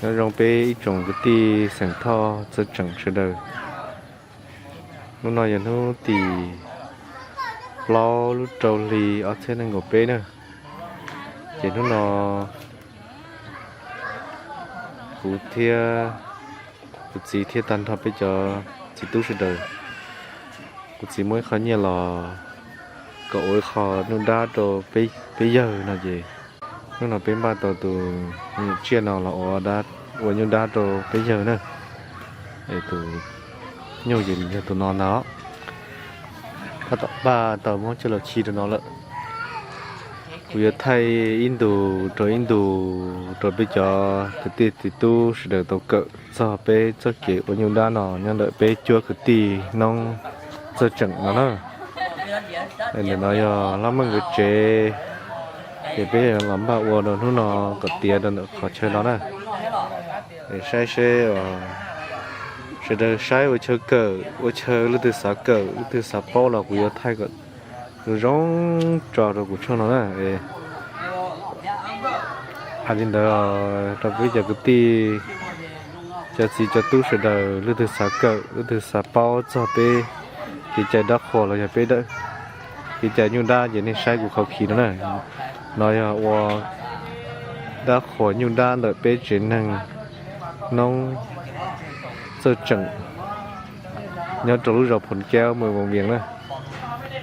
Nyob zoo peb ib tsoom kwv tij xeem Thoj txawj tseem sawv daws. Hnub no yog hnub tim plaub lub rau hli ob txhiab nees nkaum peb na. Ces hnub no kuv thiab kuv txiv thiab tag nrho peb cov txiv tub sawv daws, kuv txiv muab ib qho nyiaj los kom ua ib qho nyuj dab rau peb yawg no ces hnub no peb npaj tau tus me nyuam tsiaj no los ua nyuj dab rau peb yawg na. Es tus nyuj ces yog tus no ntag. Tab tom npaj tau muab coj los khi rau no lawm. Kuv yuav thaij ib ntus rau ib ntus rau peb cov kwv tij txiv tub sawv daws tau kawm txog peb txoj kev ua nyuj dab no nyob ntawm peb cuab kwv tij noob txawj tseem no na. Ntawm no yog Laj Meej nkawd tsev, ces peb los npaj ua rau hnub no kom tiav rau ntawm qhov chaw no na. Es saib seb sawv daws saib ua chaw kawm ua chaw leej twg xav kawm leej twg xav paub los kuv yuav thaij kom zoo zoo tso rau kuv channel no na. Hais li ntawd rau peb cov kwv tij cov txiv cov tub sawv daws leej twg xav kawm leej twg xav paub txog peb kev cai dab qhuas los yog peb kev cai nyuj dab ces nej saib kuv qhov khi no na. No yog ua dab qhuas nyuj dab ntawm peb tsev neeg noob txawj tseem nyob rau lub zos Phoos Kaub, Moos Voos Vias na.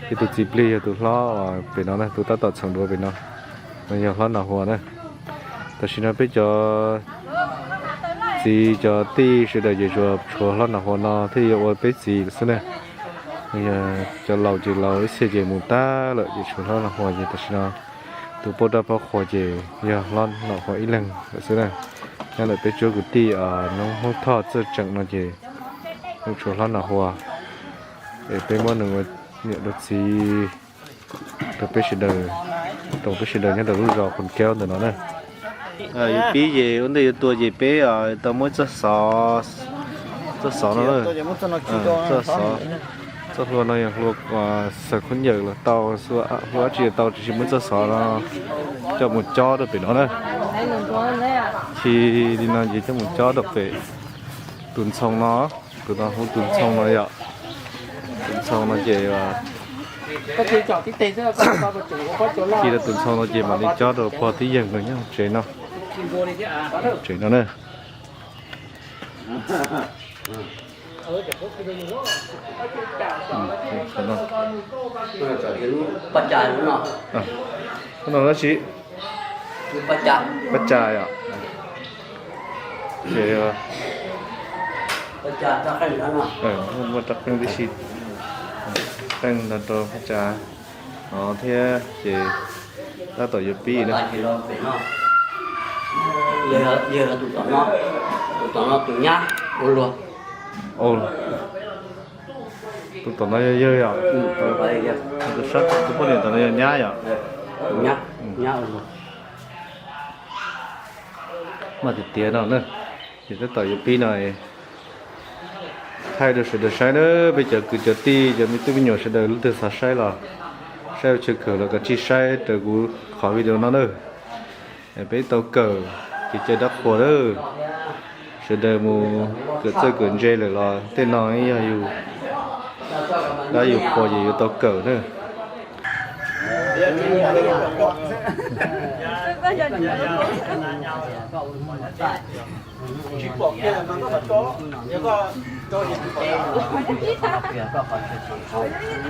Ces tus txiv plig yog tus hlob pem no na, tus tab tom txheem duav pem no, no yog hlob Nas Huas na. Tam sim no peb cov txiv cov tij sawv daws ces tsuas tshuav hlob Nas Huas no thiaj yuav ua peb txiv lawm xwb na. Yog cov laus ces laus ib txhia ces mus tag lawm ces tshuav hlob Nas Huas ces tam sim no tus pub dab pub qhuas ces yog hlob Nas Huas ib leeg lawm xwb na. Nyob ntawm peb cuab kwv tij noob Hmoob Thoj txawj tseem no ces tshuav hlob Nas Huas, es peb muab nws ua niam ua txiv rau peb sawv daws, rau peb sawv daws nyob rau lub zos Phoos Kaub ntawm no na. Yuav pib ces ua ntej yuav tua ces peb tau muab txoj xov, txoj xov no, txoj xov, txoj hlua no yog hlua xaws khaub ncaws los tau, hlua dab tsi los tau, tiam sis muab txoj xov no coj mus cob rau pem no na. Khi li no ces coj mus cob rau pem tus ntxhoo no, tus no hu tus ntxhoo no yom. Tus ntxhoo no ces khi rau tus ntxhoo no ces mam li cob rau pog tib yeeg no nyob tsev no, tsev no na. Hnub no dab tsi? Pab tsa yom. Ces muaj rab qeej tib si, qeej no rau pab tsa no thiab ces tab tom yuav pib na. Tus tom no yog yawg yom? Tus sab tus poj niam tom no yog nyab yom? Mas tiag tiag no na, ces tab tom yuav pib no. Thaij rau sawv daws saib na, peb cov kwv cov tij cov me tub me nyuam sawv daws leej twg xav saib los saib ua chaw kawm los kav tsij saib raws kuv qhov video no na. Peb tau kawm kev cai dab qhuas na. Sawv daws mus kawm txawj kawm ntse lawm los tej no yog yus dab yus qhuas ces yuav tau kawm na. Tsis pom kiag mas koj mam tso, yog koj tso ces kuv pom.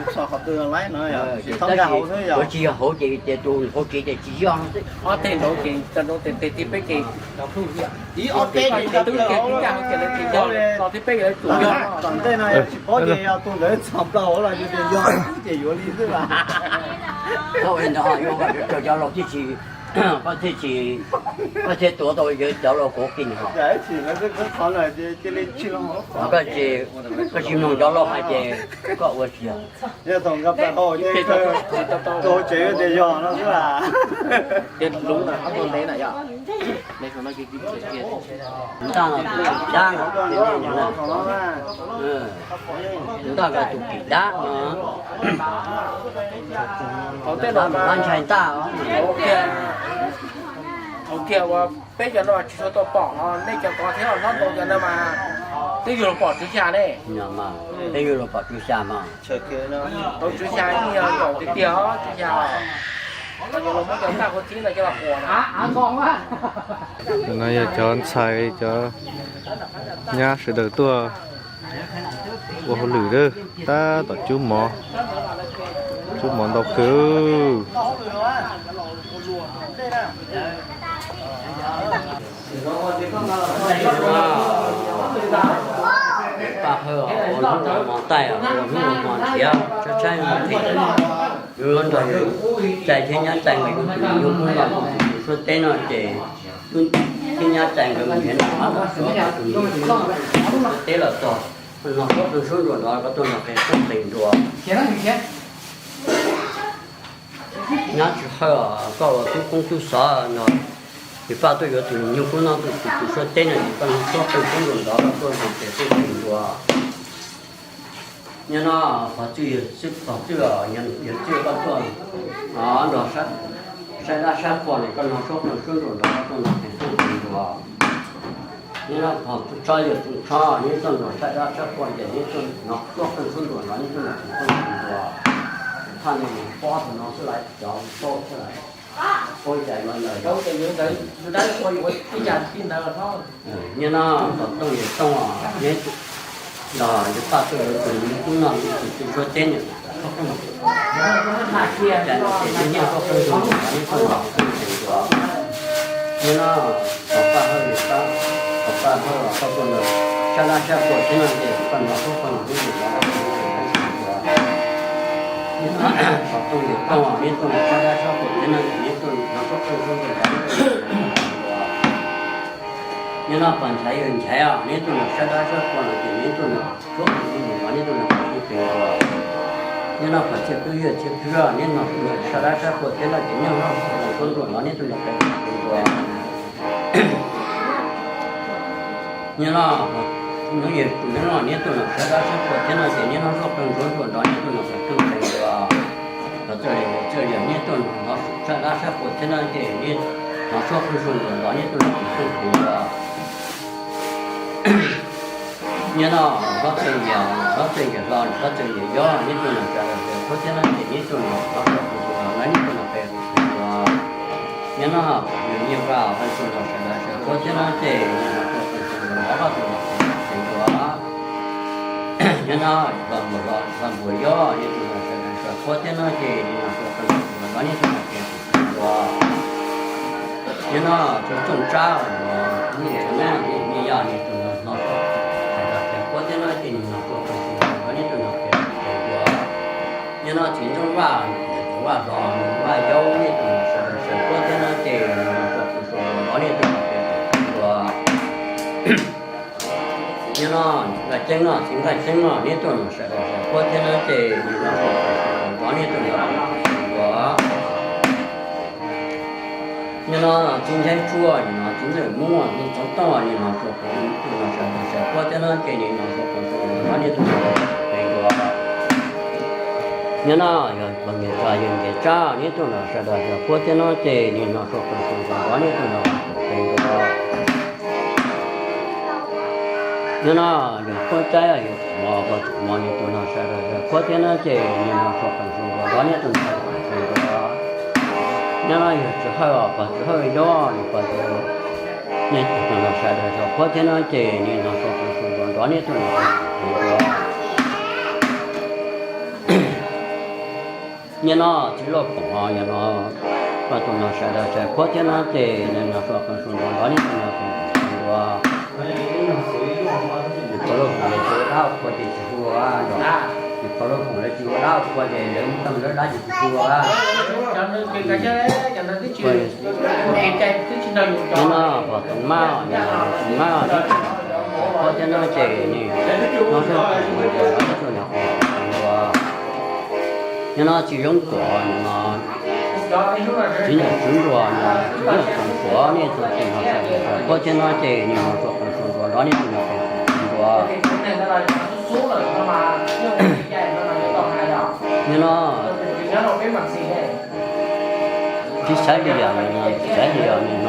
Txog qhov twg laib no yog tsis txhob nkag hauv xwb yog. Tsis yog hauv ces tias tus hauv tsev ces tsis yog no xwb. Ob teg nraud ces tso nraud, teg teg tib peb ces ib ob teg ces twb ces nkag hauv ces lawv ces yog, tog tib peb lawv tsum yog. Tom ntej no yog tsis paub ces yog tus ntawd txog plaws hauv los yus tias yog ces yuav li xwb las. Thaum li ntawd ho yuav kom cov laus thiaj tsis, koj thiaj tsis, koj thiaj tuav tau cov laus kov kis ho. Koj tsis mloog cov laus hais ces koj ua tsis yog. Yog thaum nkag plaws hauv ces tus hauv tsev tias yog no xwb las. Tus ntaj no tus kis dab no, tus ntaj no tus kis dab no, dab ntshai ntaj os. Peb cov no mas tsis tshua tau pom, nej cov kov thiab hlob ntau cov no mas twb yuav los pom tswv xya ne. Twb yuav los pom tswv xya mas. Tau tswv xya yeej yog yaum tiag tiag os, tswv xya os. Cov los muab cov ntaj qhuav txib no coj los quas na. No yog cov ntxhais cov nyab sawv daws tuaj ua hauj lwm lawm, tab tom cub mov, cub mov ntau kawg. Paj Hawj ua hnub ua hmo taij, ua hnub ua hmo nrhiav, tshaib tshaib mus them. Yus los nrog yus cai thiab nyab cai nkawd tus nyuj kub no, tus suab teb no ces thiab nyab cai nkawd mus nrhiav noj qab noj tsuag, tus nyuj kub no suab teb los txog, no suab qeej suab ntsuam nrov, koj tuaj nrog qeej suab qeej ntsuam. Nyab Tsis Hawj, koj ua tub koob tub xov no, ces paj tuaj yuav tus nyuj kub no tus, tus suab teb no, ces koj nrog suab qeej suab ntsuam nrov, koj tuaj nrog qeej suab qeej ntsuam. Nyob no, pog txwj, pog txwj, yawg txwj, koj tuaj nrog saib dab saib qhua no, koj nrog suab qeej suab ntsuam nrov, koj tuaj nrog qeej suab qeej ntsuam. Nyob no, pog txwj tsob, yawg txwj tsob, neb tuaj nrog saib dab saib qhua ces neb tuaj nrog suab qeej suab ntsuam nrov, neb tuaj nrog qeej suab qeej ntsuam. Thaj no pob tug no xwb lawm, cov pob xwb lawm. Pob ib yam no ntawd. Nyob no, pog Tooj, yawg Tooj, neb nrog yawg paj tuaj yuav tus nyuj kub no, tus suab teb no, ces neb nrog suab qeej suab ntsuam nrov, neb tuaj nrog qeej suab qeej ntsuam. Nyob no, pog Paj Hawj, yawg Paj, pog Paj Hawj, koj tuaj nrog saib dab saib qhua thiab no ces koj nrog suab qeej suab ntsuam nrov, koj tuaj nrog qeej suab qeej ntsuam. Pog Tooj, yawg Tooj, neb tuaj nrog saib dab saib qhua thiab no ces neb tuaj nrog suab qeej suab ntsuam nrov, koj tuaj nrog qeej suab qeej ntsuam. Nyob no, pog Nchaiv, yawg Nchaiv, neb tuaj nrog saib dab saib qhua no ces neb tuaj nrog suab qeej suab ntsuam nrov, neb tuaj nrog qeej suab qeej ntsuam. Nyob no, pog Txhiaj Tub, yawg Txhiaj Tub, neb nrog saib dab saib qhua thiab no ces neb nrog suab qeej suab ntsuam nrov, neb tuaj nrog qeej suab qeej ntsuam. Nyob no, hnub yawg Tsuj Neeb, neb tuaj nrog saib dab saib qhua thiab no ces neb nrog suab qeej suab ntsuam nrov, neb tuaj nrog qeej suab qeej ntsuam. Pog Txawj Lias, Txawj Lias, neb tuaj nrog saib dab saib qhua thiab no ces neb nrog suab qeej suab ntsuam nrov, neb tuaj nrog qeej suab qeej ntsuam. Nyob no, Hlob Txawj Lias, Hlob Txawj Lias Hlo, Hlob Txawj Lias Yob, neb tuaj nrog saib dab saib qhua thiab no ces neb tuaj nrog suab qeej suab ntsuam nrov, neb tuaj nrog qeej suab qeej ntsuam. Nyob no, yawg Nyiaj Vaj, Vaj tuaj nrog saib dab saib qhua thiab no ces neb nrog suab qeej suab ntsuam nrov, Vaj tuaj nrog qeej suab qeej ntsuam. Nyob no, Vaj Npuas Hlo, Vaj Npuas Yob, neb tuaj nrog saib dab saib qhua thiab no ces neb nrog suab qeej suab ntsuam nrov, neb tuaj nrog qeej suab qeej ntsuam. Nyob no, Tsooj, Tsooj Tsab, Tsooj Tsab, neb tuaj nrog saib dab saib qhua thiab no ces neb nrog suab qeej suab ntsuam nrov, neb tuaj nrog qeej suab qeej ntsuam. Nyob no, Txiv Ntxooj Vaj, Ntxooj Vaj Hlo, Ntxooj Vaj Yob, neb tuaj nrog saib dab saib qhua thiab no ces neb nrog suab qeej suab ntsuam nrov, neb tuaj nrog qeej suab qeej ntsuam. Nyob no, Nqaj Ceeb no, Txiv Nqaj Ceeb no, neb tuaj nrog saib dab saib qhua thiab no ces neb nrog suab qeej suab ntsuam nrov, neb tuaj nrog qeej suab qeej ntsuam. Nyob no, Txiv Ntshaib Tsuab, nyob no, Txiv Ntxawm Muab, Txiv Ntxawm Tooj, neb nrog suab qeej, neb tuaj nrog saib dab saib qhua thiab no ces neb nrog suab qeej suab ntsuam nrov, neb tuaj nrog qeej suab qeej ntsuam. Nyob no, yog pog Nkias Tsab, yog Nkias Tsab, neb tuaj nrog saib dab saib qhua thiab no ces neb nrog suab qeej suab ntsuam nrov, neb tuaj nrog qeej suab qeej ntsuam. Nyob no, yog Quab Caib, yog Mos, Mos neb tuaj nrog saib dab saib qhua thiab no ces neb nrog suab qeej suab ntsuam nrov, neb tuaj nrog qeej suab ntsuam. Nyob no, yog Tsis Hawj, pog Tsis Hawj Yob, yog pog Tsis Hawj, neb tuaj nrog saib dab saib qhua thiab no ces neb nrog suab qeej suab ntsuam nrov, neb tuaj nrog qeej suab ntsuam. Nyob no, Txiv Lauj Koom, nyob no, koj tuaj nrog saib dab saib qhua thiab no ces neb nrog suab qeej suab ntsuam nrov, neb tuaj nrog qeej suab ntsuam. Niam Pov Lauj Koom lawv tsis ua dab ua qhua ces tsis hu ua, Niam Pov Lauj Koom lawv tsis ua dab ua qhua ces lawv mus tau lawv dab ces tsis hu ua. Nyob no, pog Tooj Mab, Tooj Mab, neb tuaj nrog saib qhua thiab no ces neb nrog suab qeej suab ntsuam nrov, neb tuaj nrog qeej suab ntsuam. Nyob no, Txiv Zoo Kuam, nyob no, Txiv Nyoog Tswv Nruas, nyob no, Txiv Nyoog Tswv Nruas, neb tuaj nrog saib dab saib qhua thiab no ces neb nrog suab qeej suab ntsuam nrov, neb tuaj nrog qeej suab ntsuam. Nyob no, Txiv Xaiv Lias, Txiv Xaiv Lias, nyob no, Txiv Xaiv Lias, nyob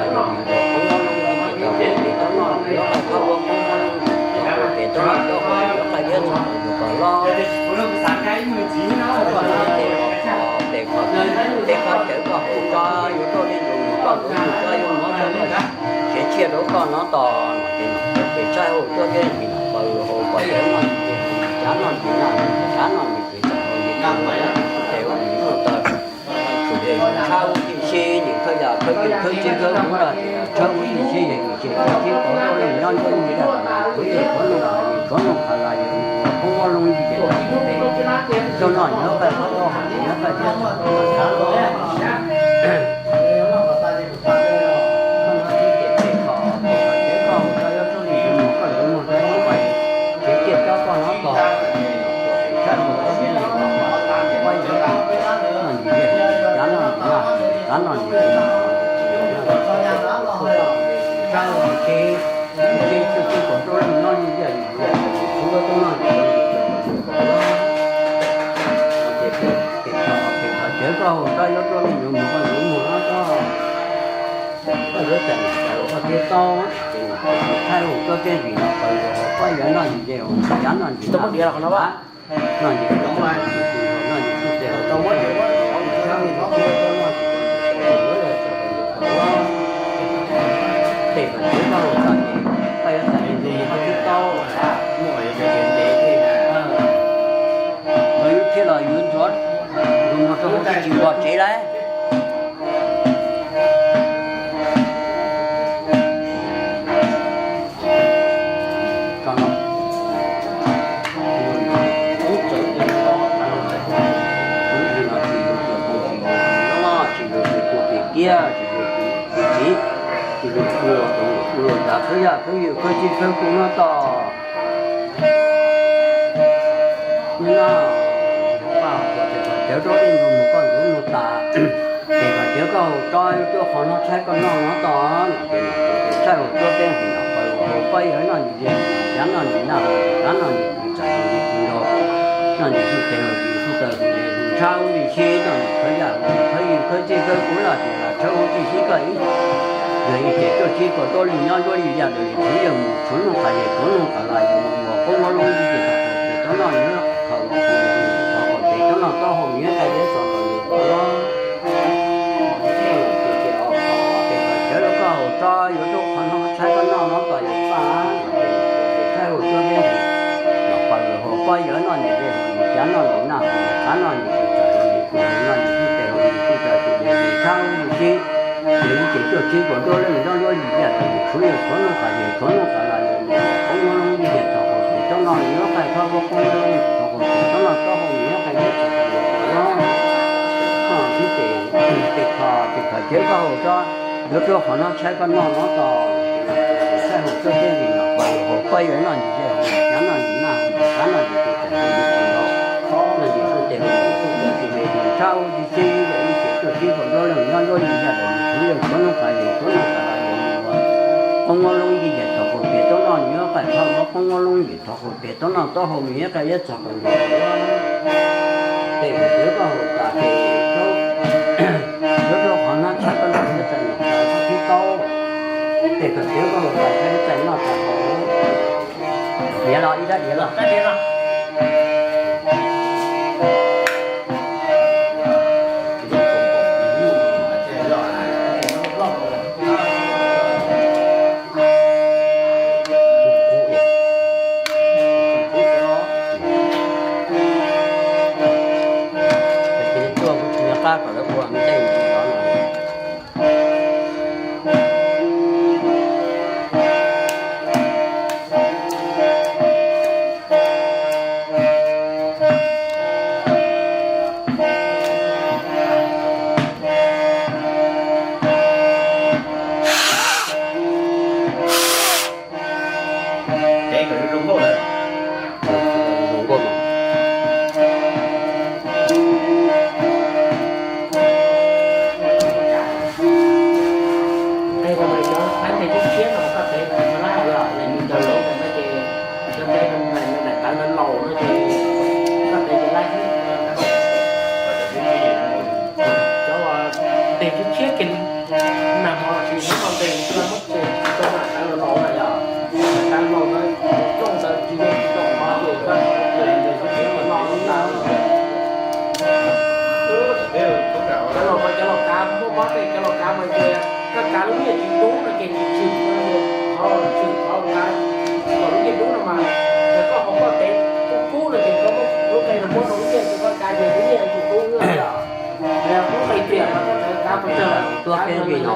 ua yus tus qoob lub ntiaj teb tau tes tau noj, lub qab thab ua qoob lub ntiaj teb tau tes tau noj, lub qab liab txog tus kom loj. Tes qhov, tes qhov cawv koj haus koj yuav tuaj li yus mus koj tus mus koj yuav muab koj siav tsiaj rau koj nov tos no ces nom pes tsawg haus tuaj thiab nom paws haus kom cawv noj, cav noj ntsis noj, cav noj ntsis pes tsawg haus ntsis noj, tes ua ntsis noj taw, tsuas yog tshab ub tib si ntsis thawj yam Khawb txij khawb kuv los tshawb ua tib si, yog yim ces txij txij kuv tuaj leej nyob nruab lig zaj, kuv yog kuv noog qhov yog kuv noog qhov los yog mus ua koob muab loob yim ces tau tus tes tuaj noj nyob qaj qhov tuaj hom nyob qaj thiab txog tus txhab los. Koj no tib ces pem kho pem kho cawv koj mus tso yuav tuaj li yuav mus koj yuav mus rau ub pais, tsev tiaj cob koj no tos, tshab mus koj tib li los pab yawg noj ntsis liaj, cav noj ntsis naj, cav noj ntsis tshab ntsis tsheb, tsheb tshwj tshwj kom rau leej nyob li liaj li liaj, tsuav tuaj noj ntsis ces pem kho pem kho cawv koj mus tso yuav tuaj li yuav mus koj yuav mus no tso. Koj yuav txais niam txais ua koj thiab tau, ces niam txais tus thaij ua koj thiab ntsis no, koj yuav noj ntsis ces ua ntsis cav noj ntsis noj, noj ntsis noj ntsis txuj tes ua tau muab ces ua tau mus tshab ua tus txiv tau noj ntsis, tej kom txwv koj ua txog ces koj yuav txais tus ntawd koj thiab tau, muaj yuav txais ntev ntev thiab, los yuav thiaj los yuav ntxuav, ntxuav mus rau hauv tsis npog tsev lauj. Tsis yuav tias tus tiag, tsis yuav tias tus txiv, tsis yuav tias tus luag nrad khawb yaj khawb yws khawb txij khawb kuv no tos. Nim no paj hauv qhov tias kom cawv rau ib nkaus mus koj yuav mus tas, ces kom cawv koj hauv tso yuav tuaj qhov no tshaib koj noj no tos, ces txhaij hauv tuaj tej hais no pab yawg noj ntsis liaj, cav noj ntsis naj, cav noj ntsis txais ntsis nrog, noj ntsis txuj tes ntsis txuj taw ntsis ntshab ub ntsis sib noj ntsis khawb yaj khawb yws khawb txij khawb kuv los tsis los tshawb ua tib si koj ib yog ib ces tuaj txib kom tuaj leej nyob nruab li yaj ntawd li txwv yog mus tsuav noog qhov yog tsuav noog qhov los yog mus ua koob muab loob ib ces tau qhov tes tau noj nyob qhov uas qhov uas tau qhov tes tau noj taub hau nyob qai liab txog kom yus tau los. Ces ces os qhov tes kom cawv rau koj hauv tso yuav tuaj qhov no tshaib koj noj no tos yus paj, ces tshaib hauv tuaj thiab ntsis, los pab yawg hauv pab yawg noj ntsis liaj hauv ntsis cav noj ntsis naj hauv ntsis qav noj ntsis txuj tes hauv ntsis txuj taw hauv ntsis txuj taw tus ntsis tshab ub ntsis sib, ces ib ces tuaj txib kom tuaj leej nyob nruab li yaj ntawd li tsuav yog tsuav noog qhov yog tsuav noog qhov los yog mus ua koob muab loob ib ces tau qhov tes tau noj nyob qai koj ua koob muab loob tau qhov tes tau noj taub hau nyob qai nyob txog kom yus tau los. Koj tib ces tes kho tes kho cawv koj hauv tso yuav tuaj qhov no tshaib koj noj no tos, tshaib hauv tuaj thiab ntsis los pab yawg hauv pab yawg noj ntsis liaj hauv ntsis cav noj ntsis naj hauv ntsis qav noj ntsis txuj tes hauv ntsis txuj taw tus ntsis tshab ub ntsis sib, ib ces tuaj txib kom tuaj leej nyob nruab li yaj ntawd li tsuav yog tsuav noog qhov yog tsuav noog qhov los yog mus ua koob muab loob ib ces tau qhov tes tau noj nyob qai koj ua koob muab loob ib ces tau qhov tes tau noj taub hau mus nyob qai liab txog kom yus tes kom cawv koj hauv tas ces yuav tuaj qhov no tshaib koj noj yuav txais niam txais ua koj thiab tau, tes kom cawv koj hauv tas tshaib yuav txais noj txais haus. Diav los ib rab diav los. Ces tuaj kuv tsis nco qab kom lawv ua ntej ntsis no. Peb kom zoo nkauj lawm. Zoo nkauj mas. Qe ko mas cov qab nteg tshiab tshiab no koj tev mas lab hais los yog nws cov lov no ces cov nteg daim tawv no laus no ces koj tev ces lab xwb. Cov nteg tshiab tshiab kiag li mas ho tsis muab koj nteg tsis muab ces koj daim tawv no laus na yog daim tawv laus no coj ntawd tsis yog tsis tau qhov ces koj nteg tshiab tshiab mas no lub ntawd. Cov laus mas cov laus kav muaj mob tej cov laus kav mas ces koj kav lub nyiaj tsis tub no ces tsis tshwm no ces qhov tshwm qhov kav kom lub nyiaj tub no mas ces koj qhov koj tev kub kub no ces koj muab lub qe no muab rau lub nyiaj ces koj kav ces lub nyiaj tsis tub na yog. Lub qe riam mas koj kav pes tsawg tuaj peb li no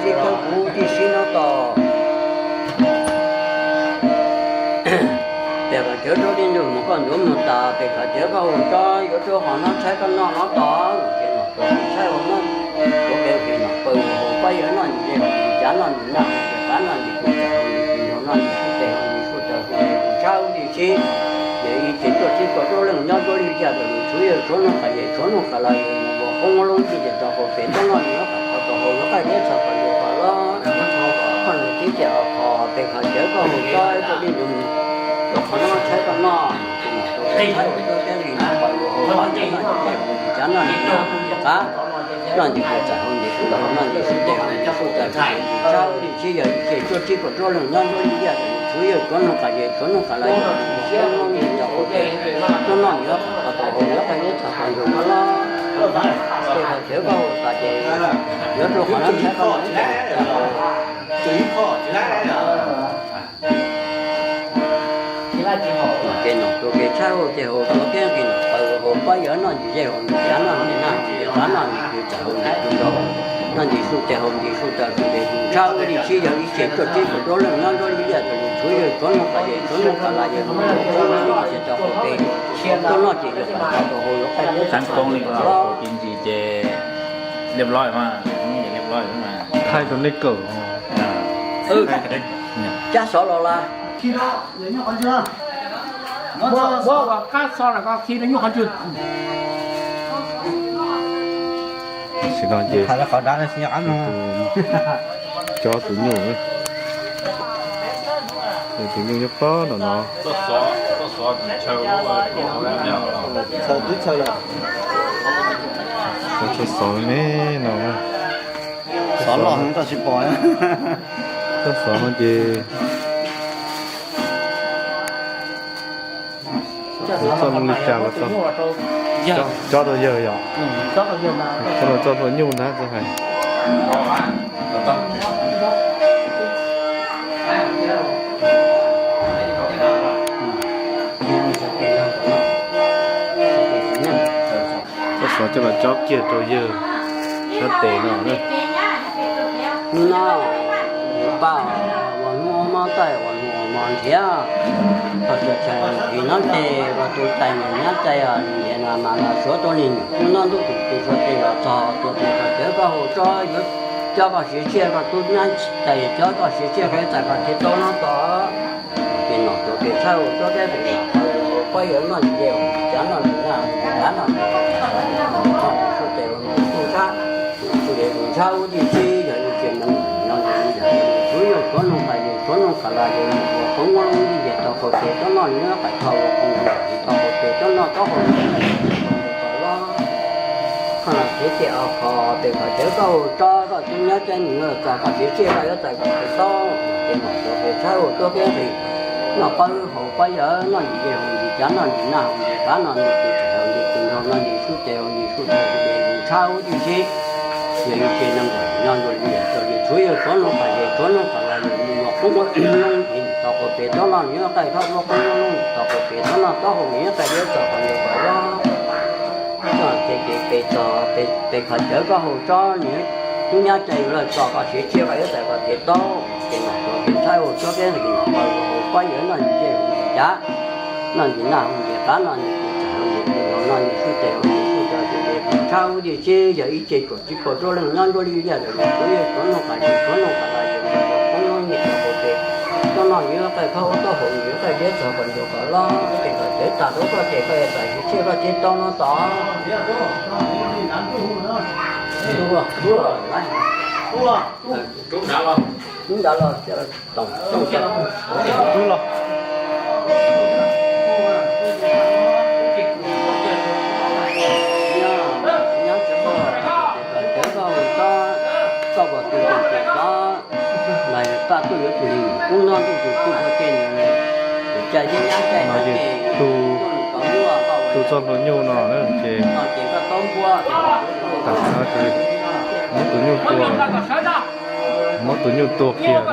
txib khawb kuv tib si no tos. Pem qhov cawv rau li ntuj mus koj ntuav mus tas, pem qhov cawv koj hu tsob yuav rau hov no tshaib koj noj no tos, ces nom paws tshaib ua noj, ua ke ces nom paws ua hauv pab yawg noj ntses, cav noj ntses noj, ces qav noj ntses, kuv txawm hu ntses, kuv nrog noj ntses, kuv tes hu ntses, kuv taw hu ntses, kuv tshaib tib si. Ces ib txhia tuaj tsib kaum rau leej nyob tuaj li cas, thaum lwm tshuav yawg tshuav noog qas, yawg tshuav noog qas los yawg mus ua qoob loob tswj ces tau hau pem tsob noj ntses, qas qhov tau hau yuav qaj liab txhos qas yawg qas los, qhov nws tib ces qhov pem qhov cawv koj hu tsob rau li ntuj mus, rau qhov no tshaib koj noj, ces nom paws tshaib ua noj, pab yawg noj ntses, cav noj ntses noj, ces qav noj ntses, kuv txawm hu ntses, kuv taw hu noj ntses, kuv tes hu ntses, kuv taw hu ntses, tshaib tib si. Yog ib txhia tuaj tsib kaum rau leej nyob tuaj li cas, thaum lwm tshuav yawg tshuav noog qas, yawg tshuav noog qas los yawg mus ua qoob loob tswj ces tau hau pem tsob noj ntses, qas qhov tau hau yuav qaj liab txhos qas yawg qas los. Tej qhov chaw koj hu tas ces yuav rau qhov no thiab koj los ces nom tus kev tshab hu ces hu tuav kiab nqis nom qaws hu pab yawg noj ntsis zej hu ntsis cav noj ntsis nag ntsis qav noj ntsis kwv txawm hu ntsis kwv nrog noj ntsis su ces hu ntsis su tawm tus tes tus tshab ub li sib yog ib txhia cuaj tsib puas rau leej nyob nruab li liaj tus li tshuav yawg tshuav noog qas yawg tshuav noog qas las yawg mus ua qoob loo ib txhia tau qaum tes tuaj noj ces yog qas tau hu yuav qaj yuav txhab hu ntsis ces liab lob mas, liab lob mas. Thaij rau nej kawm. Cab xov los las. Sim no ces cov tus nyuj, tus nyuj nyob pob no no. Txog xov me no, xov los tsis pom, txog xov no ces txoj lub li cas los txog, cob rau yawg yom, txoj los txoj hlua nyuj ntag txoj hais. Txoj xov coj los cob kiag rau yawg sab tes no. Hnub no, paj, ua hnub mob taij ua hnub mos nrhiav, txog txhais txhais vim no ces koj tus tais niam nyab tais niam no mas los suav tuaj li hnub no ntuj tus tus suav tes los txog tus tus koj cawv koj hu tsob yuav coj koj siav tsiaj koj tub nyab tais coj koj siav tsiaj koj txais koj thiaj tau no tod. Ces nom tus kev tshab hu tsob thiab tus nom pab yawg noj ntsis zej hu ntsis cav noj ntsis nag hu ntsis qav noj ntsis su tes hu ntsis su tshab, su tes hu ntshab ub tij sib yog ib txhia neeg nyob ntawm yawg tshuav yawg tshuav noog qas yawg tshuav noog qas las yawg mus ua qoob loo ib txhia tau qaum tes tuaj noj nyob qas tau ua qoob loo tau qaum tes tuaj noj taub hau los. Qhov no ces tias qhov tes qhov cawv koj hu tsob koj tub nyab tais niam txais koj siav tsiaj koj yuav txais koj thiaj tau. Ces nom tus kev tshab hu tsob thiab tus noj pab hu pab yawg noj ntsis zej hu ntsis cav noj ntsis nag hu ntsis qav noj ntsis kwv txawm hu ntsis kwv nrog noj ntsis su tes hu ntsis su tawm tus tes hu ntshab ub tij sib yog ib txhia neeg nyob ntawm yawg tshuav yawg tshuav noog qas yawg tshuav noog qas las yawg mus ua qoob loo ib txhia tau qaum tes tuaj noj nyob qas tau ua qoob loo tau qaum tes tuaj noj taub hau nyob qas yuav txog qhov ncauj qhov loj. Ces ces pes txog pes qhov cawv koj hu tsob niam tub nyab tais yuav los txais koj siav tsiaj koj yuav txais koj thiaj tau. Ces nom tus kev tshab hu tsob thiab tus nom pab yawg noj ntsis zej hu ntsis cav noj ntsis nag hu ntsis qav noj ntsis kwv txawm hu ntsis kwv nrog noj ntsis su tes hu ntsis su tawm tus tes hu ntshab ub tij sib yog ib txhia cuaj tsib puas rau leej nyob nruab li liaj tus li tshuav yawg tshuav noog qas yawg tshuav noog qas las yawg mus ua qoob loo ib txhia tau qaum tes tuaj noj nyob qas tau ua taub hau nyob qas yuav txog qhov ncauj qhov loj. Ces koj cawv tas rau koj ces koj yuav txais siav tsiaj koj thiaj tau no tod. Hnub ntawd los txog, hnub los nyob tsis muaj, cawv koj hu tsob, koj kom tus tus tsob mas paj tuaj yuav tus li hnub no ntuj tus tus koj tej niam cai thiab nyab cai no ces tus, tus txoj hlua nyuj no na ces tam sim no ces muab tus nyuj tua, muab tus nyuj tua kiag.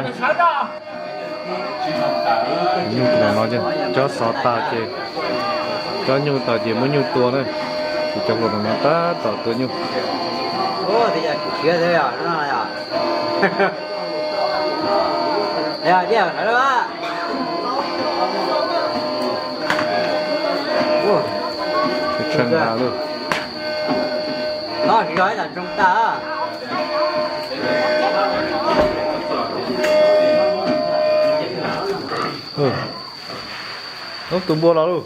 Nyuj tus no, cov xov tas ces, cov nyuj tas ces muab nyuj tua na. Ces cov hluas no tab tom tua nyuj. Tshee tas lawm. Ub, tus npua los lauj.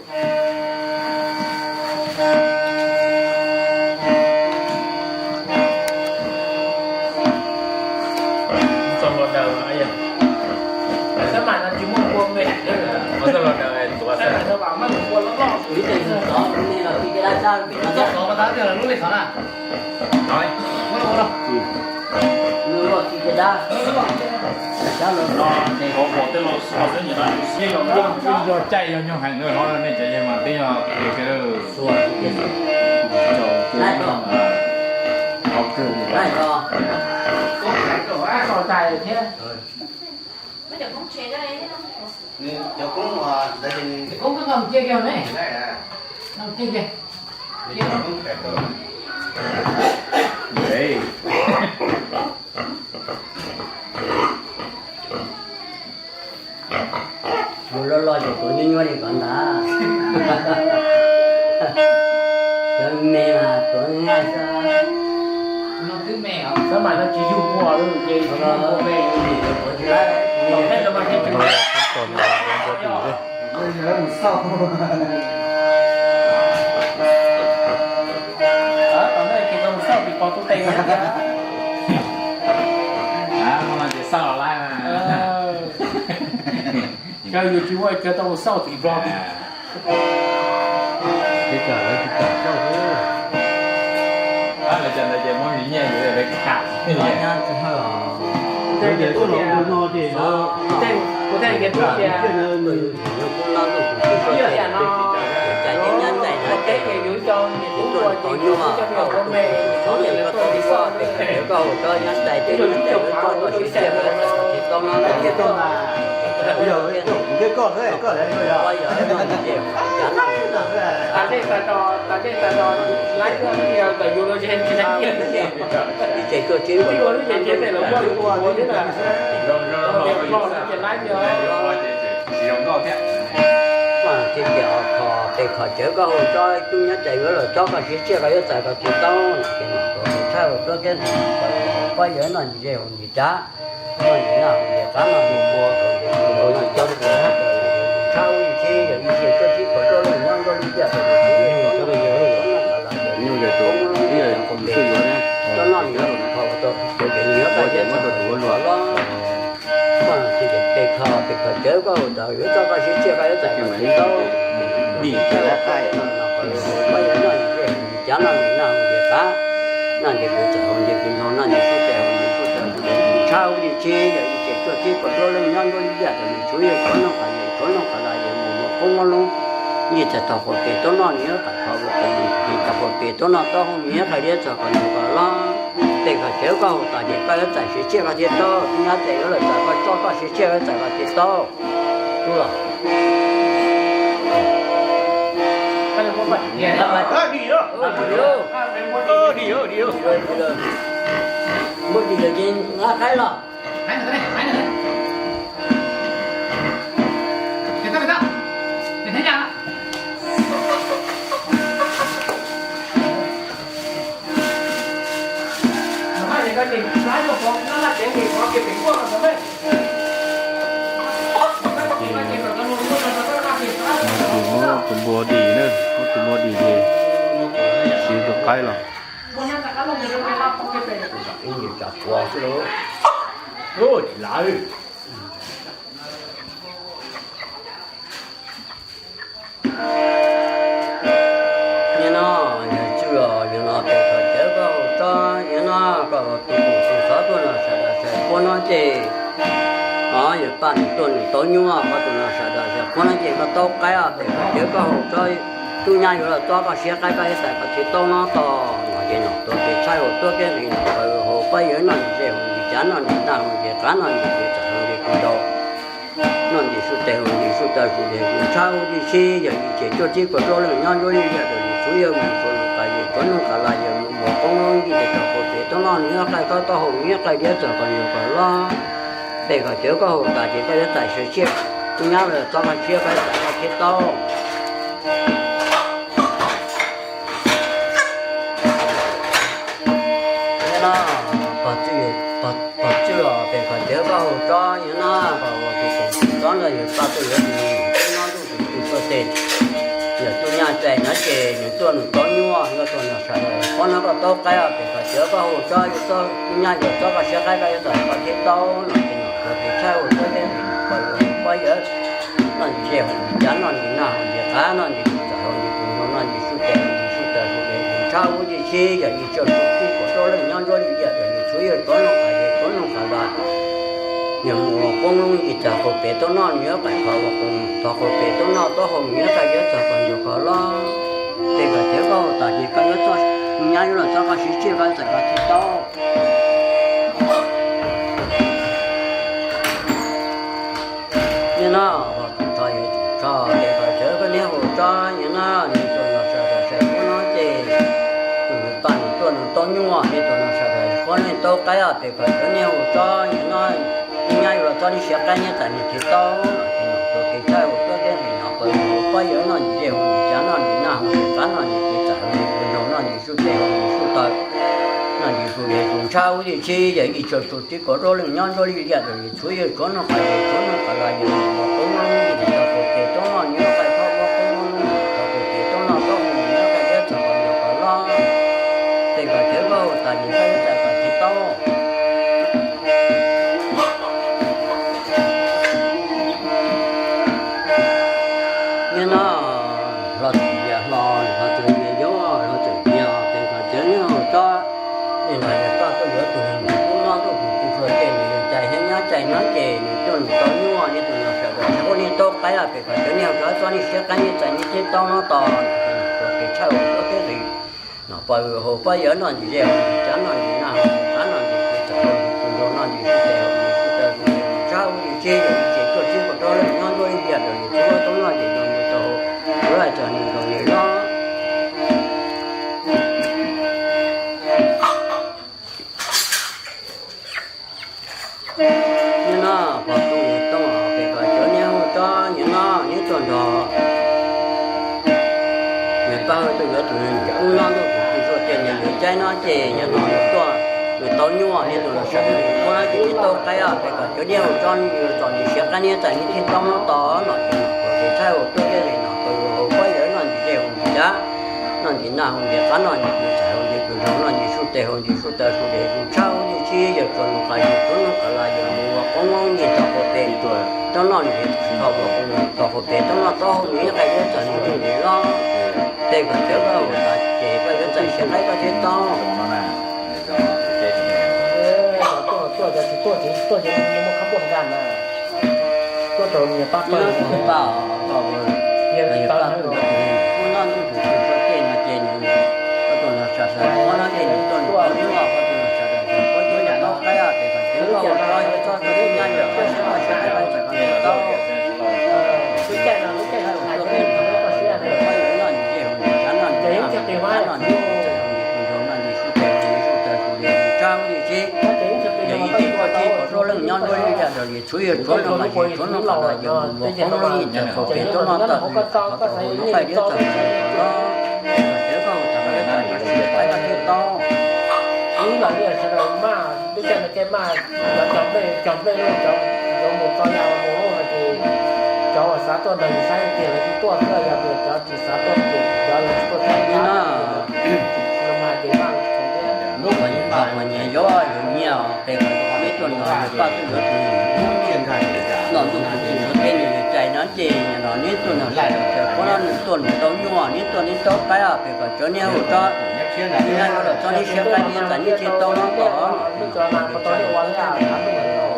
Yog caij yog nyuag heev na, nej cov yeej mas twb yog Laij ko. Laij ko. Cov koob ntawd ces nws, koob koj cia kiag ne. Cia kiag. Tus loj loj ces tuav nyuaj nyuaj li ko ntag. Cov me mas tuav nyuaj xwb. Xab mas no tsis yug ua lawm ces tuav tsis laib. Tom no ces tau mus xauj tus pos tus tes. Hmo no ces xauj los laib mas. Caw yus tsis muaj caw tau mus xauj tim Nplog. Ces kam lawv tsis kam xauj xwb. Lawv cov ntawd ces muab nyiaj yus lawv kam. Kuv thiaj tias, kuv no tus kuv tsis tau tias no, cas ces nyab ntxais no ces yus cov niam tub tuaj ces yus cov me nyuam qhuav me, yus xov niam koj tau ua pem koj hauv tsob nyab ntxais ces nyab ntxais koj tau siav txiaj koj txais tau tsis tau no. Yog, yog, yog, laib tiag, ntawm yus los tsis hais tsis hais tiag. Ib txhais tuaj tsis ua lub tsev tsev pem los muaj lus ua thiab na. Los ces laib tiag. Tsis tias kho pem kho cawv koj hauv tsob tub nyab ntxais yuav los tsob koj siav txiaj koj yuav txais koj tsis tau no ces no tau tshaj hauv tsob thiab ntxim pab yawg noj ntsis ze hauv ntsis tsav, noj ntsis naj hauv ntsis qav noj ntsis npua hauv ntsis noj ntsis cov ntsis tshaj ub ntsis yog ib txhais tuaj tsis kho tsob lwj nyob nrog lub tiaj tsob noj ntsis kho tau ces nws nyob qab zeb txog los los. Koj tsis tias pem kho pem kho cawv koj hauv tsob yuav txoj koj siav txiaj koj yuav txais koj tsis tau. Nim tshaj ub ntsis ze hauv ntsis cav noj ntsis naj hauv ntsis qav, noj ntsis kws txawm hauv ntsis kws nyoog noj ntsis sub tes hauv ntsis sub tes hauv ntsis tshaj ub ntsis tsis yog ib txhais tuaj tsis kho tsob lwj nyob nrog lub tiaj txog nws tshuav yawg tshuav noog qhav yawg tshuav noog qhav las yawg mus muag qoob muab loob, ntsis txais tog qhuav pem tog noj nws yuav qais kho ua qe ntsis tog qhuav pem tog noj taub hau nws yuav qais liab txog koj nyob koj los. Pem kho cawv koj hauv tsob ces koj yuav txais siav txiaj koj thiaj tau, tub nyab ntxais yuav los txais koj txoj koj siav txiaj yuav txais koj thiaj tau. Tub los. Muab dim lawm ces nqa qaib los. Tus npua dim na, tus npua dim ces siv tus qaib los. Nim no yawg tswj los yawg no pem kho cawv koj hauv tsob, yawg no koj tus tus xov tuaj no sawv daws sawv puab no ces, o yawg paj nws tuaj nws tau nyuaj koj tus no sawv daws sawv puab no ces koj tau qaib pem kho cawv koj hauv tsob, tub nyab yuav los txob koj siav qaib koj yuav txais koj tsis tau no tos no ces no tuaj ces tshaj hauv tuaj kiag nqis no hauv pab yawg noj ntsis ze hauv ntsis cav noj ntsis naj hauv ntsis qav noj ntsis kws txawm hauv ntsis kws ntaus, noj ntsis sub tes hauv ntsis sub taw sub tes kws tshaj ub ntsis sib yog ib txhais tuaj tsis kho tsob lwj nyob nrog lub tiaj txog nws tshuav yawg mus tshuav noog qhav yawg tshuav noog qhav las yawg mus muag qoob loob ntsis txais tog qhuav pem tog noj nws yuav qais koj taub hau nws yuav qais liab txog koj nyob koj los. Pem kho cawv koj hauv tsob ces koj yuav txais siav txiaj, tub nyab los txob koj siav koj yuav txais koj thiaj tau. Yawg no, pog txwj, pog txwj los pem kho cawv koj hauv tsob yawg no, pog ua tus txob nrog yawg paj tuaj yuav tus no ntuj tus txuj tuaj tes. Yawg tub nyab ntxais no ces nws tuaj nws tau nyuaj nrog tuaj nrog sawv daws, pab no koj tau qaib pem kho cawv koj hauv tsob, tub nyab yuav txob koj siav qaib koj yuav txais koj thiaj tau no ces no kho pem tshaj hauv tsob thiab pog yuav pab yawg noj ntsis ze hauv ntsis cav noj ntsis naj hauv ntsis qav noj ntsis kws txawm hauv ntsis kws ntaus noj ntsis sub tes hauv ntsis sub taw hauv ntsis tshaj ub ntsis sib yog ib txhais tuaj tsis kho tsob lwj nyob nrog lub tiaj txog nws tshuav yawg tshuav noog qhav yawg tshuav noog qhav las yawg mus ua qoob loob ntsis txog qhuav pem tog noj nws yuav qais kho ua qoob tog qhuav pem tog noj taub hau nws yuav qais liab txog koj nyob koj los. Pem kho cawv koj hauv tsob ces koj yuav txob Nyab yuav los txog koj siv tsij koj txawm koj tsis tau. Niaj no, tso yuav tso tes kom cawv koj niaj hu tso, niaj no nws tuaj nrog sawv daws sawv daws no ces tus nws paj nws tuaj nws tau nyuaj, niaj tuaj nrog sawv daws sawv daws niaj tau qaib os, tes kom cawv niaj hu tso, niaj no nyab yuav los txog niaj siav qaib niaj txais niaj tsis tau, ces nom tuaj kev tshaj hu tuaj thiab nim no pab yawg noj ntsis dej hu ntsis cav noj ntsis nag hu ntsis qav noj ntsis kuv txais hu ntsis kuv nraug noj ntsis suj tes hu ntsis suj taw noj ntsis su li tus ntshav ub li tsi yawg ib txhia txhua tib kaum rau leej nyob nruab li liaj rau yawg tshuav yawg tshuav noj qas yawg tshuav noj qas los yawg mus ua qoob loo ib ntsis tau qhov tes toob noj nyob qas tau ua qoob loo tau qhov tes toob noj tau mus nyob qas liab txog qas yawg qas los tes kom cawv koj hu tas yawg koj yuav txais kom tsis tau. Niaj no hlo txwm vias hlo, hlo txwm vias yuav, hlo txwm vias tes kom cawv niaj hu tso. Nim no yawg koj tuaj yuav tus niag nws kub no ntuj tus tsis tshua tej nws yawg cai thiab nyab cai no ces nws tuaj nws tau nyuaj, niaj tus nws sawv daws tsis ua niaj tau qaib los tes kom cawv niaj hu tso txog niaj siav qaib niaj txais niaj tsis tau no tos, tus tes tshaj hu tuaj thiab lis. Nom pab hu pab yawg noj ntsis dej hu ntsis cav noj ntsis nag hu ntsis qav noj ntsis kuv txais hu ntsis kuv nraug noj ntsis suj tes hu ntsis suj taw hu ntsis ntshav ub li tsi yawg ib txhia txhua tib kaum rau leej nyob nruab li liaj rau yawg tshuav toob noj ntsis noj ntsis tau hu yuav txog nws nkaus li no. Niaj no pog tub yawg tub tes kom cawv niaj hu tso, niaj no neb tuaj nrog nws pab hu tuaj yuav tus kub no ntuj tus tsis tshua tej nws yawg cai no ces niaj no nws tuaj nws tau nyuaj, niaj tus los sawv daws nws kub no ces neb tau qaib os, tes kom cawv niaj hu tso, nws yuav txom nyem siav qaib niaj txais niaj tsis tau no tos nom ces nom pab tes tshaj hu tuaj thiab lis nom pab hu pab yawg noj ntsis dej hu ntsis cav noj ntsis nag hu ntsis qav noj ntsis kuv txais hu ntsis kuv nraug noj ntsis suj tes hu ntsis suj taw su li tus ntshav ub li tsi yawg tsuas noj qas yawg tsuas noj qas los yawg mus ua qoob loo ib ntsis tau qhov tes toob noj ntsis tau qhov tes toob noj tau hu nws ib qais yuav txais nws tus ntsis los tes kom cawv koj hu tas ces koj yuav txais siav qaib koj thiaj tau. Tuaj rau niam pab pawg, niam pab os, koj ua, yog koj tuaj yuav tus kub no ntuj tus tsis tshua tej no ces nws, koj tuaj nrog sawv daws kub no ces nws tuaj nws tau nyuaj, koj tuaj nrog sawv daws kub ces nws tau qaib os, tes kom cawv koj ua tso yuav txog rau tib nyab yuav koj siav koj siav qaib koj txais koj thiaj tau. Koj yuav noj ntsis dej hu ntsis cav noj ntsis nag hu ntsis qav noj ntsis kuv nraug noj ntsis suj tes hu ntsis suj taw su li tus ntshav ub li tsi yawg ib txhia txhua tib kaum rau leej nyob nruab li liaj rau yawg tshuav yawg tshuav noj qas yawg tshuav noj qas los yawg mus ua qoob loo ib ntsis tau qhov tes toob noj tawm hu noj qas tes hu noj qaij liab txog hu noj qas los tes koj hu tas koj yuav txais koj siav qaib koj thiaj tau. Ib los yog sawv daws maj lub caij no caij maj, cov cog nplej, cog nplej loj, cov mus txog yam mus loj no ces cov uas xav tuaj nrog yus saib tiag lawv twb tuaj xwb, yog tias cov tsis xav tuaj ces cov lawv tsis tuaj saib no. Lub qhov nyias, qhov nyias yuav yus nyiaj os, tes kom neb tuaj nrog yus paj tuaj yuav tus noj ntuj tus tsis tshua tej nws yawg cai no ces nim no neb tuaj nrog sawv daws sawv daws kub no nws tuaj nws tau nyuaj, neb tuaj neb tau qaib os, tes kom cawv niaj hu tso. Neb yuav los txog neb siav qaib neb txais neb thiaj tau no tos.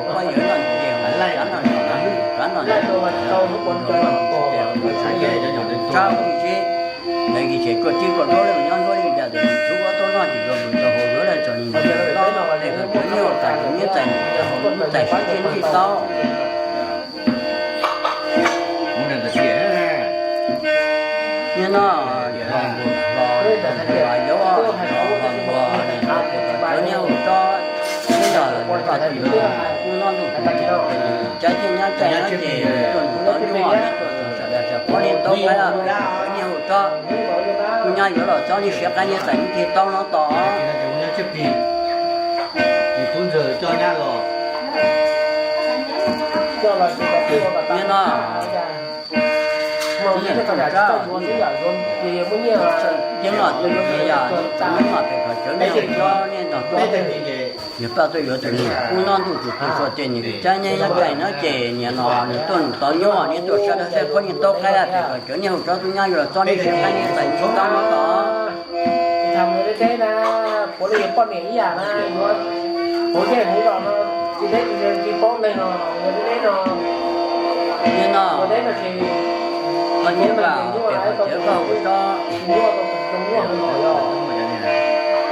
Poj yawg noj ntsis dej hu ntsis cav noj ntsis nag hu ntsis qav noj ntsis kuv nraug noj ntsis suj tes hu ntsis ntshav ub li tsi yawg ib txhia txhua tib kaum rau leej nyob nruab li liaj rau yawg tshuav toob noj ntsis dua mus tau hu yuav lawm txog nws ntawm no tes kom cawv niaj hu tas cawv niaj txais nws txais hu nws txais siav thiaj tau. Niaj no hlo npua hlo npua yuav hlo npua tes kom cawv niaj hu tso. Neb yog yus paj tuaj yuav tus kub no ntuj tus tsis tshua tej nws yawg cai thiab nyab cai no ces nws tuaj nws tau nyuaj, neb tuaj nrog sawv daws sawv daws kub neb tau qaib os, tes kom cawv niaj hu tso. Kuv nyab yuav los txog neb siav qaib neb txais neb thiaj tau no tos. Niaj no, neb tuaj nrog, neb tuaj nrog, neb tuaj nrog, neb mam tes kom cawv niaj hu tso, neb nrog tuaj. Yawg paj tuaj yuav tus nws kub no ntuj tus tsis tshua tej nws yawg cai neb nyab cai no ces nim no nws tuaj nws tau nyuaj, neb tuaj sawv daws saib kub neb tau qaib tes kom cawv niaj hu tso, tus nyab yuav los txog neb siav qaib neb txais neb thiaj tau no tos. Tsis tham mus deb deb na, puav leej yog poj niam ib yam na, yuav puav yeej mus los no, tsis deb tsis paub neeg no, mus deb deb no. Niaj no, ua deb no tsis, koj nyiam tes kom cawv koj hu tso. Tsis muaj tau tus zoo nyuaj hu los yog.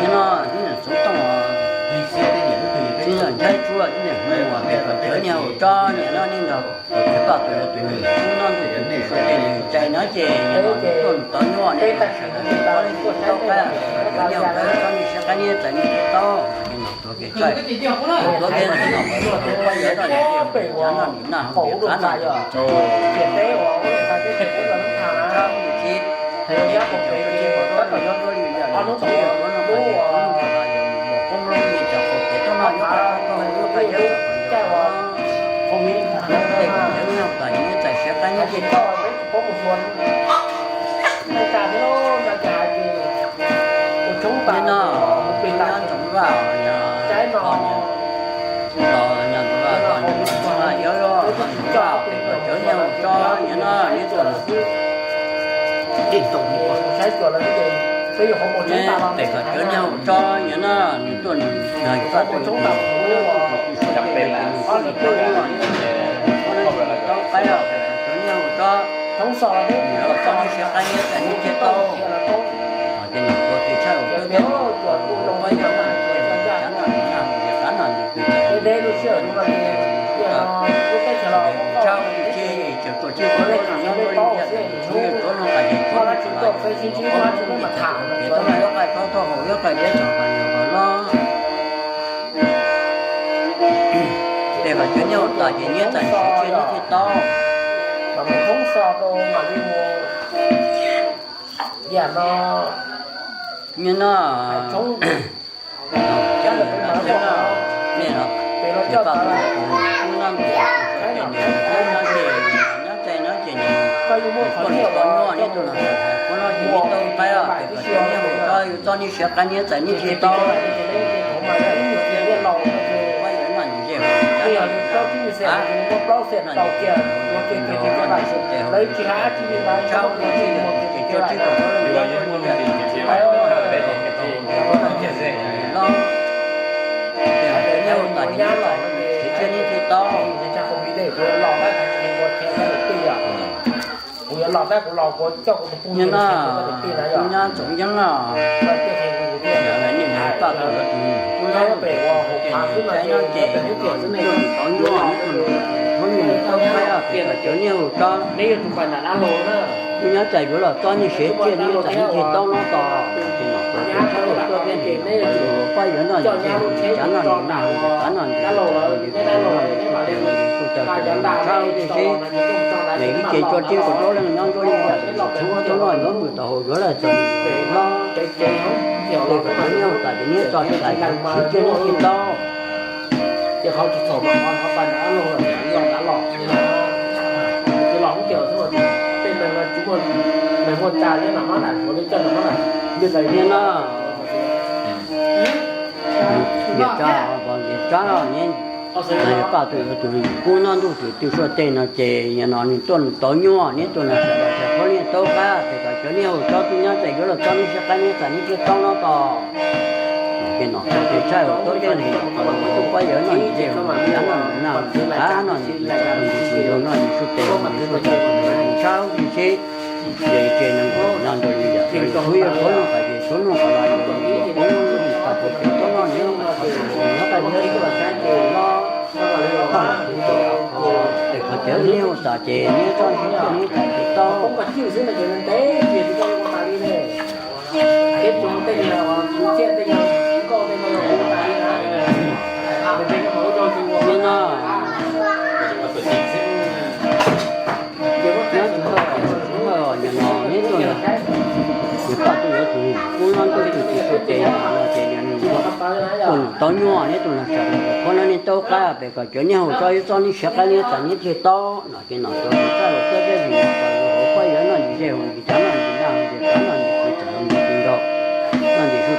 Nim no tib yam txoov tooj, tib yam nthaib tsuab, tib yam hmoov uas peb cov niag hauv tsob niam no nej nrog kuv pab tus yog tus nws tub no ntuj tus suav tej nws cai no ces yog los nws tuaj nws tod nyuaj nej sawv daws sawv daws tuaj qab cov niag hauv tsob nej siab qab niab txais nej thiaj tau. Tuav kev tshaj, tuav kev no tuav pab yawg no nws noj nws qav no nws tsis Nim no, tus nyab ntxoov vaj, los yog ntxoov vaj, los nws txoj vaj, yog los nws vaj pem kom cov niag hauv tsob nim no neb tuaj nws, pem kom cov niag hauv tsob nim no nws tuaj nws yog vaj pem kom cov niag hauv tsob, pem kom cov niag hauv tsob, nws los txog neb siab qab neb txais neb thiaj tau. Ces nws ua kev tshaj lus tuaj thiab, pab yawg no nws tuaj nws, cav no nws nag nws qav no nws pem kom cov niag hauv tsob, tshaj tsis tsis tseem tuaj tsis tuaj nyob nyob li tias tsuav yawg tsuav no qas yawg tsuav no qas yawg tsuav no qas yawg tsuav no qas tsuav tau tau hauv yog qas yawg tsuav qas yawg qas no. Pem kom cov niag hauv tas ces neb txais neb siab neb thiaj tau. Nim no, nej los, kuv no, nyob ces nws tuaj nws tau nyuaj neb tuaj nws tau nyuaj neb tuaj nws tau qaib pem kom cov niag hauv tsob yus txoj neb siab qab neb txais neb thiaj tau. Pab yawg no nws ze hauv cav no nws nag hauv yawg qav no nws pem hauv no nws sub tes hauv nws sub tes hauv nws sub tes tshab ua tsis ces tso tsib kom tau lawm yog yog yog yog los, ces neb hauv tas ces neb txais siab thiab neb thiaj tau. Nim no, tus nyab ntxoov yeeb no, nej nws pab tus yuav tus nws tub no, ces nws tau nyuaj neb tuaj nws tau qaib pem kom cov niag hauv tsob, tus nyab txais yuav los txob neb siab thiab neb txais neb thiaj tau no tos. Ces no tus tub tshab lus tuaj thiab nws pab yawg no nws ze hauv nws cav no nws nag hauv nws qav no nws txais hauv nws sub tes hauv nws sub tes tshab ua tib si. Nws ib ce tso tsib kom tau lawm nyob ntuj li yam txhua tub no yuav npws tau hauv yuav lawm txog nws hlob, ces kom cov niag hauv tas ces neb txais siab thiab neb thiaj tau. Ces qhov tsis txhaum mas qhov qhov pais nrad loj los nrad los, ces los hoob caws xwb, tej neeg no tsis muaj, neeg muaj tsa thiab no hmab nram Suav li coj no hmab nram Nyij Pooj niam no. Niam tsa, niam tsa, pab tus yuav tus kub no ntuj tus twg suav tej no ces nim no nws tuaj nws tau nyuaj neb tuaj nws sawv daws sawv daws qhuab niaj tau qab ces kom cov niag hauv tsob tus nyab txais yuav los txob neb siab qab neb txais neb thiaj tau no tos. Ces no txog ces tshaj lus tuaj thiab nws tus pab yawg no nws ze hauv nws cav no nws nag nws qav no nws txais hauv nws sub tes hauv nws sub tes tshab ua tib si. Ces ces neeg no nrog yus yam li tsuav yog tsuav no qas ces tsuav no qas los yog yus poob nws tas tus ces tsuav no nyob qas yog tsuav no es qhov cawv neb ua tas ces neb txoj neb txais ces tau. Nyob no, nyob tsis tau, nyob no neb tuaj, nws pab tuaj yuav tus kub no ntuj tus twg suav ces no ces nws tuaj nws tau nyuaj neb tuaj nws sawv daws qhuab no neb tau qab pem kom cov niag hauv tsob yuav txob neb siab qab neb txais neb thiaj tau no ces no txog txaj lus tuaj thiab nws kom yus hauv pab yawg no nws ze hauv nws cav no nws nag nws qav no nws txais hauv nws tus nraug no nws sub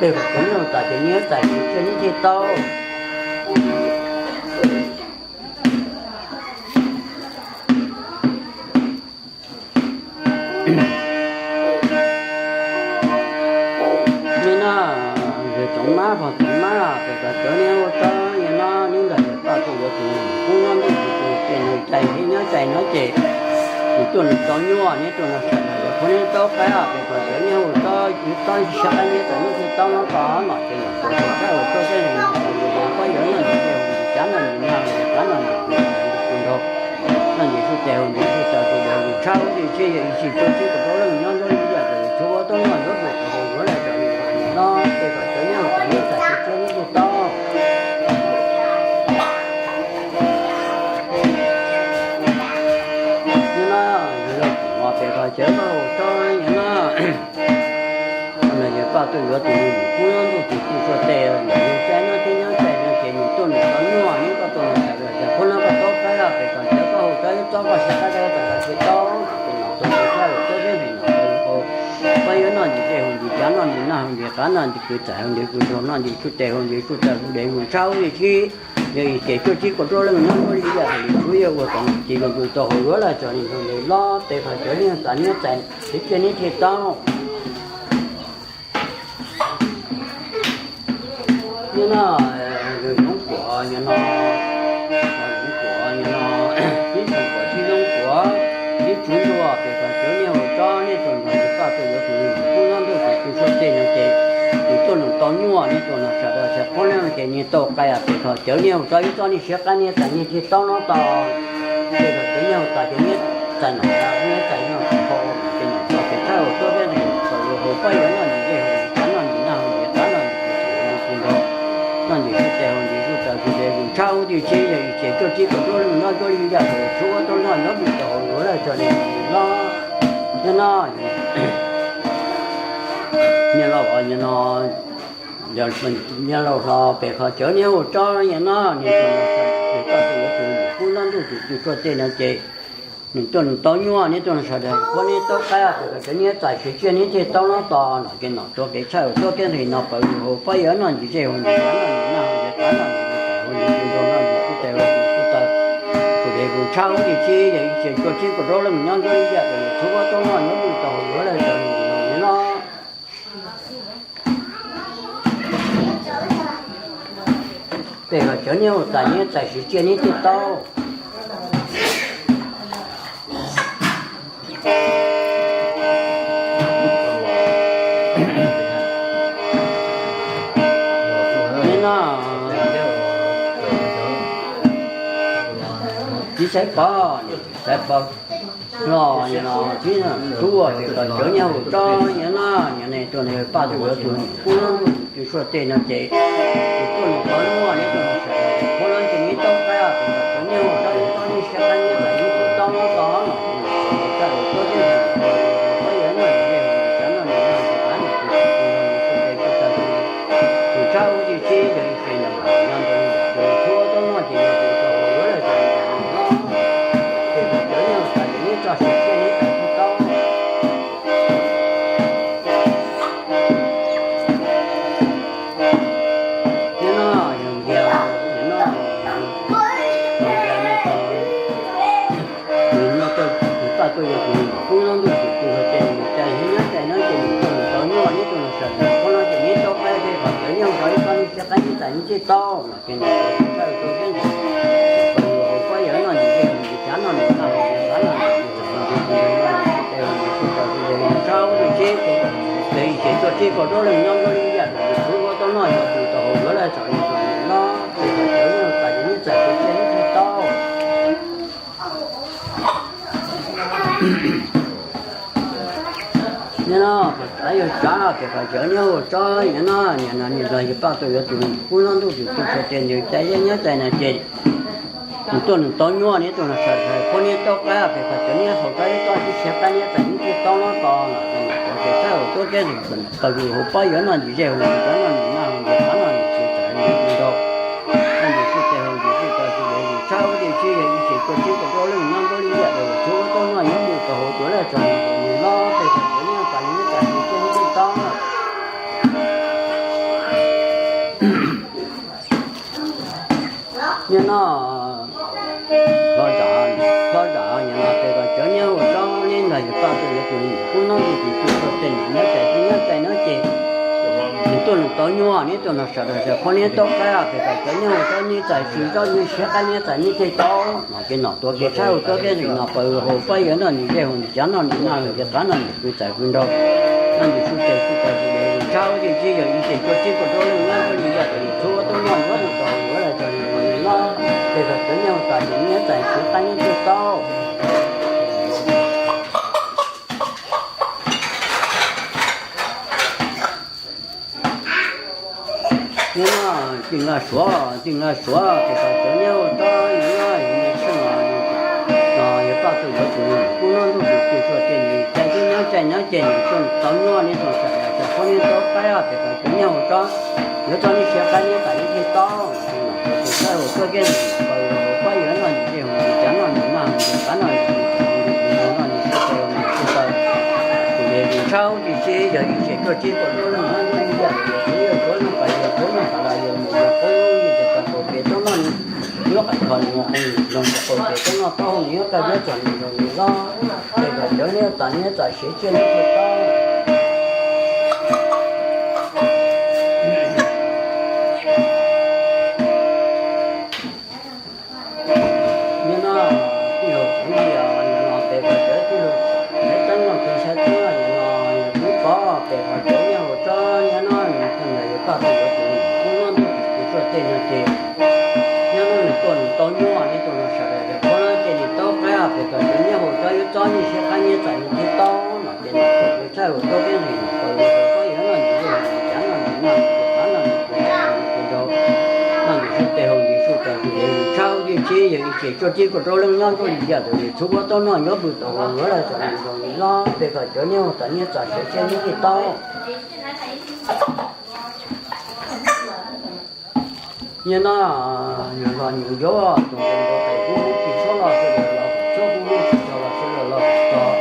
pem kom cov niag mus tom ces nyiaj txais tsiaj nyiaj txiag tau. Niaj no, yog tsoom mab pog tsoom mab pem kom cov niag ua tau niaj no neb ntawm yog toj tuaj yuav tus kub nyob ntuj tus tus ces nws cais neb nyob cais no ces nws tuaj nws tau nyuaj neb tuaj no sawv daws yuav qhuab neb taub qaib os pem kom cov niag ua tau yus tau xya qab neb tau neb tau no tau no ces yog tus tau qaib ua tau tej neeg no yus yuav qhuab yuav noj nws ces hu nws cav noj nws noj nws qaib noj nws tus nrau noj nws su tes hu nws su taw tus yog yus tshab ub li Ces yog ib txhis tuaj txhib kom rau leej nyob nruab li yam kom yus txhua ua tau noj yuav mus kom haus yuav lawm cov niam no, ces kom cov nyob hauv txaj nyob txais tsis tshiab nyob tsis tau. Yog no, yog los pem qhov cawv koj haus tso yog no, yog paj tuaj yuav tus nws kub nyob ntuj tus txuj tsuag tes, nws txais nyob txais nyob txais no ces nws tuaj nws tau nyuaj neb koj tuaj nws txais los txais qhuab nab koj taub qab pem qhov cawv koj haus tso ib tsob koj xyaw qab koj txais tsis tau. Ces nom tuaj tus tshaj lus tuaj thiab nws nom tau yus haus, pab yuav noj ntsis dej haus ntsis cav noj ntsis nag haus ntsis qav noj ntsis kwv txais haus ntsis kwv nraug noj ntsis tsuj tes haus ntsis tsuj taws kwv dev kwv tshab ub ntsis txhib. Yog ib txhis tuaj txhib kom rau leej nyob nruab li yam kom yus txhua yuav ua kom nom cis kom yus tau haus yuav lawm cov niam no nws loj pem qhov cawv neb txais nyob txais tsis tshiab neb thiaj tau. Yog no, Zoov Kuam yog no, Zoov Kuam yog no, tib Zoov Kuam tib Zoov Kuam, tib Tsuv Ntuag pem qhov cawv neb haus tso neb tuaj nrog yus paj tuaj yuav tus nws kub nyob ntuj tus txuj tsuag tes no ces nws tuaj nws tau nyuaj neb tuaj nrog sawv daws sawv qhuab nab ces nws tau qai pem qhov cawv neb haus tso ib tsob neb siav qab neb txais neb thiaj tau no tos. Ces qhov cawv neb haus tas ces neb txais nom tas neb txais noj tsis tau, ces nom tau ces tshaj lus tuaj thiab nws tau yus haus pab yuav noj ntsis dej haus ntsis cav noj ntsis nag haus ntsis qav noj ntsis kwv txais haus ntsis kwv nraug noj ntsis tsuj tes haus ntsis tsuj taws kwv dev kwv tshab ub ntsis txhib. Yog ib txhis tuaj txhib kom rau leej nyob nruab li yam kom yus txhua ua tau noj yuav mus kom haus yuav lawm cov niam no, yog no, niam laus os yog no, niam laus hlo pem qhov cawv neb haus tso yog no, nws tuaj nrog sawv daws paj tuaj yuav tus nws kub nyob ntuj tus txuj tsuag tes no ces nws tuaj nws tau nyuaj neb tuaj nrog sawv daws qhuab neb taub qab pem qhov cawv neb txais siav tshiab neb thiaj tau no tos. Nom ces nom tuaj ces tshaj lus tuaj thiab nws nom tau yus haus pab yuav noj ntsis dej haus ntsis cav noj ntsis nag haus ntsis qav noj ntsis kwv txais haus ntsis kwv nraug noj ntsis tsuj tes haus ntsis tsuj taws kwv dev kwv txhab ub ntsis txhib. Yog ib txhis tuaj txhib kom rau leej nyob nruab li yam kom yus txhua ua tau noj yuav mus kom haus yuav lawm cov niam no nws loj pem qhov cawv neb haus tas neb txais siav tshiab neb thiaj tau. Neb no, txiv Xaiv Pov, Xaiv Pov los txiv Tsuv Ntuag pem qhov cawv neb haus tso yog no, yog neb tuaj nws paj tuaj yuav tus nws kub nyob ntuj tus txuj tsuag tes no ces nws tuaj nws tau nyuaj neb tuaj nws sawv daws qhuab nab ces neb taub qab pem qhov cawv neb haus tso ib tsob neb siav qab neb txais neb thiaj tau no tos. Nom ces tshaj lus tuaj thiab nws nom tau yus haus pab yuav noj ntsis dej haus ntsis cav noj ntsis nag haus ntsis qav noj ntsis kwv txais haus ntsis tsuj tes tsuj taws kwv tshab ub ntsis txhib. Yog ib txhis nom tau nyob nruab li yam kom yus txhua ua tau noj ces yog yus tau haus yuav lawm cov niam no nws loj pem qhov cawv neb haus tas ces neb txais siav tshiab neb txais thiaj tau. Nyob no, yog ntiag, nyob no, ntiag no, nws no tuaj, nws paj tuaj yuav tus nws kub nyob ntuj tus txuj tsuag tes nws txais nyob txais nyob ces nws tuaj nws tau nyuaj neb tuaj nws sawv daws qhuab nab ces neb taub qab pem qhov cawv neb haus tso ib tsob neb siav qab neb txais neb thiaj tau. Nom ces nom tau yus tshaj lus tuaj thiab nws nom tau yus haus pab yuav noj ntsis dej haus ntsis cav noj ntsis nag haus ntsis qav noj ntsis kwv txais haus ntsis kwv nraug noj ntsis tsuj tes haus ntsis tsuj taws kwv dev kwv tshab ub ntsis txhib. Yog ib txhis tuaj txhib kom rau leej nyob nruab li yam kom yus txhua ua tau noj yuav mus kom haus yuav lawm cov niam no nws loj pem qhov cawv neb haus tas ces neb txais siav tshiab neb thiaj tau. Nyob no, qhov tsav yog tsav pem qhov cawv neb haus tso yog no, niam no nws nrog yus paj tuaj yuav tus nws kub nyob ntuj tus txuj tsuag tes nws txais yeej nyob txais no ces nws tuaj nws tau nyuaj neb tuaj nws sawv daws qhuab neb taub qab pem qhov cawv neb haus tso ib tsob neb siav qab neb txais neb thiaj tau no tos. Nom ces nom tau ces tshaj lus tuaj thiab nws tau yus haus pab yuav noj ntsis dej haus ntsis cav noj ntsis nag haus ntsis qav noj ntsis kwv txais haus ntsis kwv nraug noj ntsis tsuj tes haus ntsis tsuj taws kwv dev kwv tshab ub ntsis txhib. Yog ib txhis tuaj txhib kom rau leej nyob nruab li yam kom yus txhua ua tau noj yuav mus kom haus yuav lawm cov niam no nws loj pem qhov cawv neb haus tas neb txais siav tshiab neb thiaj tau. Nyob no, hlob zam, hlob zam yog no pem qhov cawv neb haus tso neb nrog yus paj tuaj yuav tus nws kub nyob ntuj tus txuj tsuag tes nws nyob txais neb nyob txais nyob ces nws tuaj nws tau nyuaj neb tuaj nws sawv daws sawv qhuab neb taub qab pem qhov cawv neb haus tso neb txais siav tsob neb siav qab neb txais neb thiaj tau. Nom ces nom tau ces tshaj lus tuaj thiab nws nom tau yus haus pab yuav noj ntsis dej haus ntsis cav noj ntsis nag haus ntsis qav noj ntsis kwv txais kwv nraug noj ntsis tsuj tes tsuj taws kwv dev kwv txhab ub ntsis txhib. Yog ib txhis tuaj txhib kom rau leej nyob nruab li yam kom yus txhua ua tau noj yuav mus kom haus yuav lawm cov niam no nws loj pem qhov cawv neb haus tas ces neb txais siav qab neb thiaj tau. Nqa Suav, tij nqa Suav, tes kom cov niag ua tsob nyob nyob yus niag tshaj no, no yog paj tuaj yuav tus nus kuj noj ntuj tus twg tsuas ces nws cai tib nyob cai nyob ces nws tuaj tau nyuaj li tus sawv daws tau qhuab niag tau qaib os, tes kom cov niag ua tsob yuav txoj niag siab qaib niag tam niag thiaj tau. Tus txawj ua tuaj kiag tus pab yuav noj nws tej hauv nws cav noj nws noj nws qab noj nws noj nws noj nws sib tau nws sib tau. Tus niag tus tshaj ub tsis sib yog ib txhia tuaj tib kom lub leej nyob nyob ib yam li yog kuv yog kuv noj pas yog kuv noj pas los yog mus yog qub yus tes tau kaum pem tsob noj nws nyob qas kho nws mus qee nws zoo tes kaum pem tsob noj taub hau nws nyob tau nyob txog nws zoo nws loj. Ces kom cov niag tam niag tam siav tsiaj nyob tau. Nyob no, tij laug kuv yog nyob no tes kom cov tij laug nyob tseeb no tes saib tseeb no yog no yog kuv pov tes kom cov niag ua tsob nyob no nws txog ntawm yus paj tus yuav tus nus kuj noj ntuj tus tsuaj tej no ces nyob no nws tuaj nws tau nyuaj li tus no sawv daws tes qhuab no ces nws tau qaib os, tes kom cov niag ua tsob yuav txoj niag siab qaib niag txais nws thiaj tau no ces nws tau tus tshaj ua tuaj kiag ntsis no kom yus tau yuav noj nws tej hauv nws cav noj nws noj nws qab noj nws tus nrau noj nws sib tau hauv nws sib tau tus niag tus tshaj ub tsis sib yog ib txhia tuaj tib kom lub leej nyob ntuj yam tus nws txhub ua tau noj nyob pw tau hauv yuav lawm txom nws zoo nws loj tes kom cov niag ua tam niag txais siav tsiaj nyob tsis tau. Nyob no, nws los nws yuav tus nkaus tais kuv tsis txhob los sawv daws los txhob kuv tsis txhob los sawv daws los txog.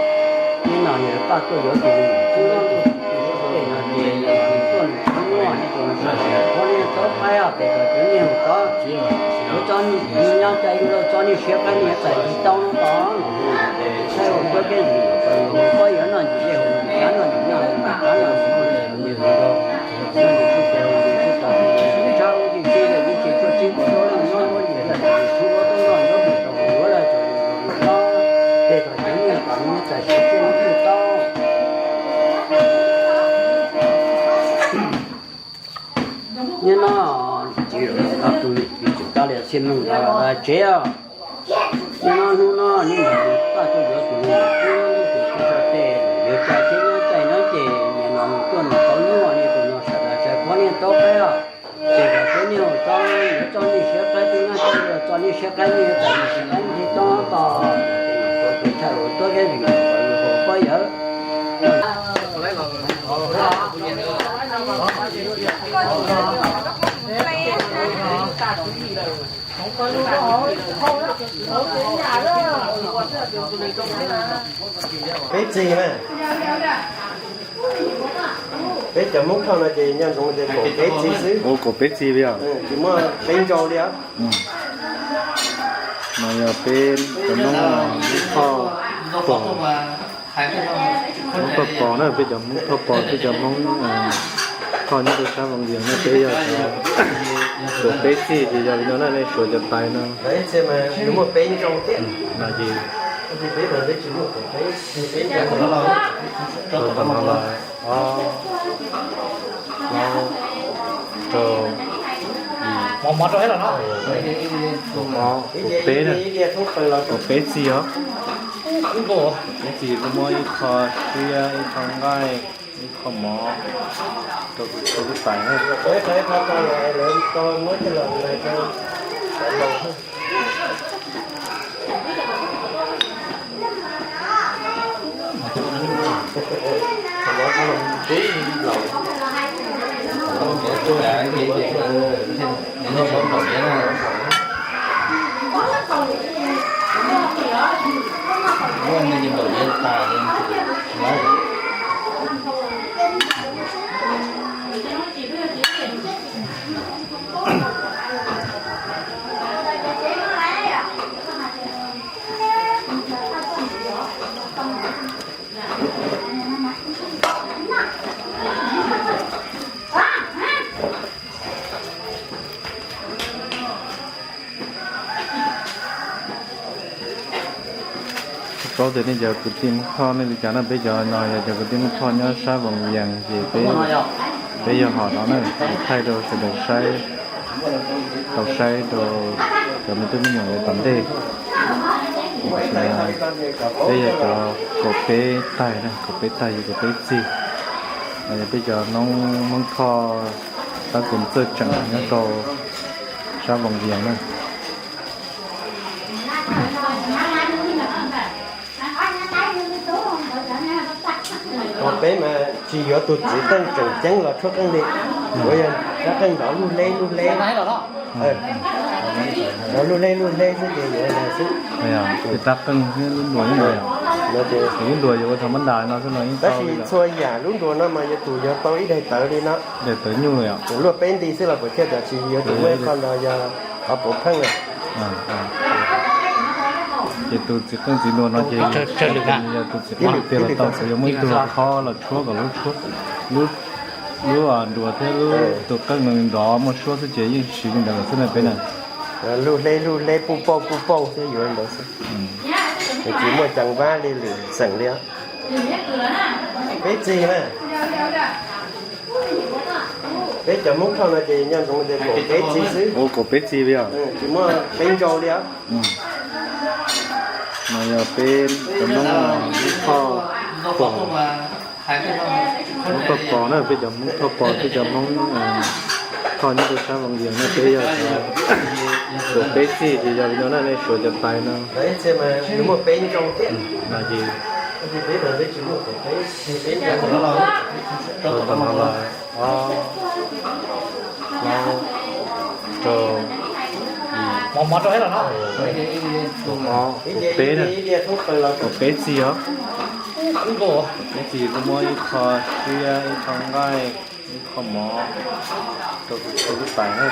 Nyob no yog paj tuaj yuav tus nus kuj noj ntuj tus tsuaj tej no ces nws tuaj nws txhub muaj nws tus nus sawv daws qhuab niag tau qaib os, tes kom cov niag ua tsob yuav txoj niag nyob cai yus lawm txoj niag siab qaib niag txais tsis tau no tos. Saib ua tuaj kiag ntsis no kom yus ua pob yuav noj ntsis tej hauv nws cav noj nws noj nws qab noj nws tus nrau noj nws sib tau hauv nws sib tau tus niag tus tshaj ub tsis sib yog ib txhia tuaj tib kom lub leej nyob ntuj yam tus nws txhub ua tau noj nyob pw tau hauv yuav lawm txom nws zoo nws loj tes kom cov niag tam niag txais siav tsiaj nyob tsis tau. Nyob no, txiv lawv tau tus niam txiv tsis tau li xij moos tau los tsev os. Nyob no hnub no nyob ntawm paj tuaj yuav tus nus kuj noj ntuj tus tsuaj tej yuav txais thiab nyob txais nyob ces nim no nws tuaj nws tau nyuaj li tus no sawv daws txais qhuab niag tau qaib os. Ces kom cov niag ua tsob yuav txoj niag siab qaib twb noj tau los txoj niag siab qaib niag txais niag siab qaib niag txhij tob tos. Ces nws ua tus tshaj ua tuaj kiag ntsis no kom yus ua pob yuav Peb txiv na. Peb cov Hmoob Thoj no ces nco ntsoov tias kaum peb txiv xwb. Ua kaum peb txiv li os. Tsis muaj peb ntsau li os. No yog peb cov Hmoob Thoj pog, Hmoob Thoj pog na, peb cov Hmoob Thoj pog, peb cov Hmoob Thoj nyob rau sab Voos Vias no peb yog cov, kaum peb txiv ces yog li no na, nej suav cov tais no. No ces, no los, ob, plaub, rau, kaum peb na, kaum peb txiv os. Peb txiv kuj muab ib qho siab, ib qho nqaij, ib qho mov rau, rau lub tais na. Paub tias nej cov kwv tij Hmoob Thoj nej li cas no, peb cov no yog cov kwv tij Hmoob Thoj nyob sab Voos Vias ces peb, peb yog hom no na, thaij rau sawv daws saib, tau saib rau cov me tub me nyuam tom ntej. Peb yog cov kaum peb tais na, kaum peb tais yog kaum peb txiv. Yog peb cov Hmoob Thoj tab kuv txawj tseem nyob rau sab Voos Vias na. Peb mas tsis yuav tus txiv qeej tseem ceeb los tshuab qeej li, yuav yog rab qeej nrov lug leb lug leb, nrov lug leb lug leb xwb ces yuav ntawd xwb. Tus rab qeej thiab lub nruas yeej ntawd, lub nruas yuav ua thaum mab ntas no xwb no yeej tau. Tab sis txhua yam lub nruas no mas yuav tsum yog tau ib daim tawv li no, daim tawv nyuj. Luaj peb nti xwb los puas thiaj, tab sis yuav tsum muaj ib qho ntawd yog qhov puav pheej. Ces tus txiv qeej txiv nruas no ces yog tus txiv qeej tiag los tau, kuv yuav muaj ib tug khob los tshuab kom lub nruas thiab lub tus qeej nrov muaj suab xwb ces yeej siv li ntawd lawm xwb na peb na. Lub hleb lub hleb puj pauj puj pauj xwb yuav li ntawd xwb. Tsis muaj ceev vab li lwm xeem li. Peb txig na. Peb cov Hmoob Thoj no ces nco ntsoov tias kaum peb txig xwb. Ua kaum peb txig li os. Tsis muaj peb ntsau li os. No yog peb cov Hmoob Thoj pom, Hmoob Thoj pom na, peb cov Hmoob Thoj pom, peb cov Hmoob Thoj nyob rau sab Voos Vias no peb yog kaum peb txig ces yog li no na, nej suav cov tais no. No ces tau tom no los ob, plaub, rau, kaum ob, kaum peb na, kaum peb txig os. Peb txig kuj muab ib qho siab, ib qho nqaij, ib qho mov rau tus txhua lub tais na.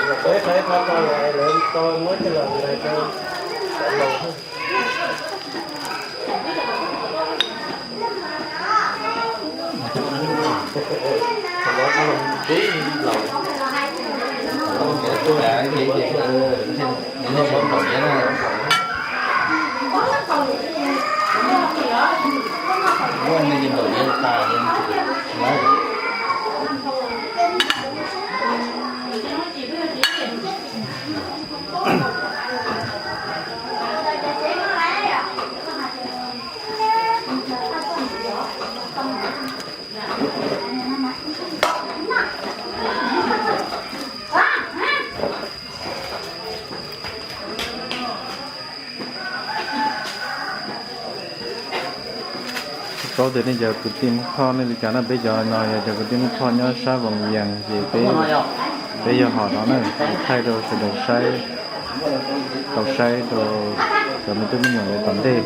Tsis paub tias nej cov kwv tij Hmoob Thoj nej li cas na, peb cov no yog cov kwv tij Hmoob Thoj nyob sab Voos Vias ces peb, peb yog hom no na, thaij rau sawv daws saib, tau saib rau cov me tub me nyuam lawv tom ntej.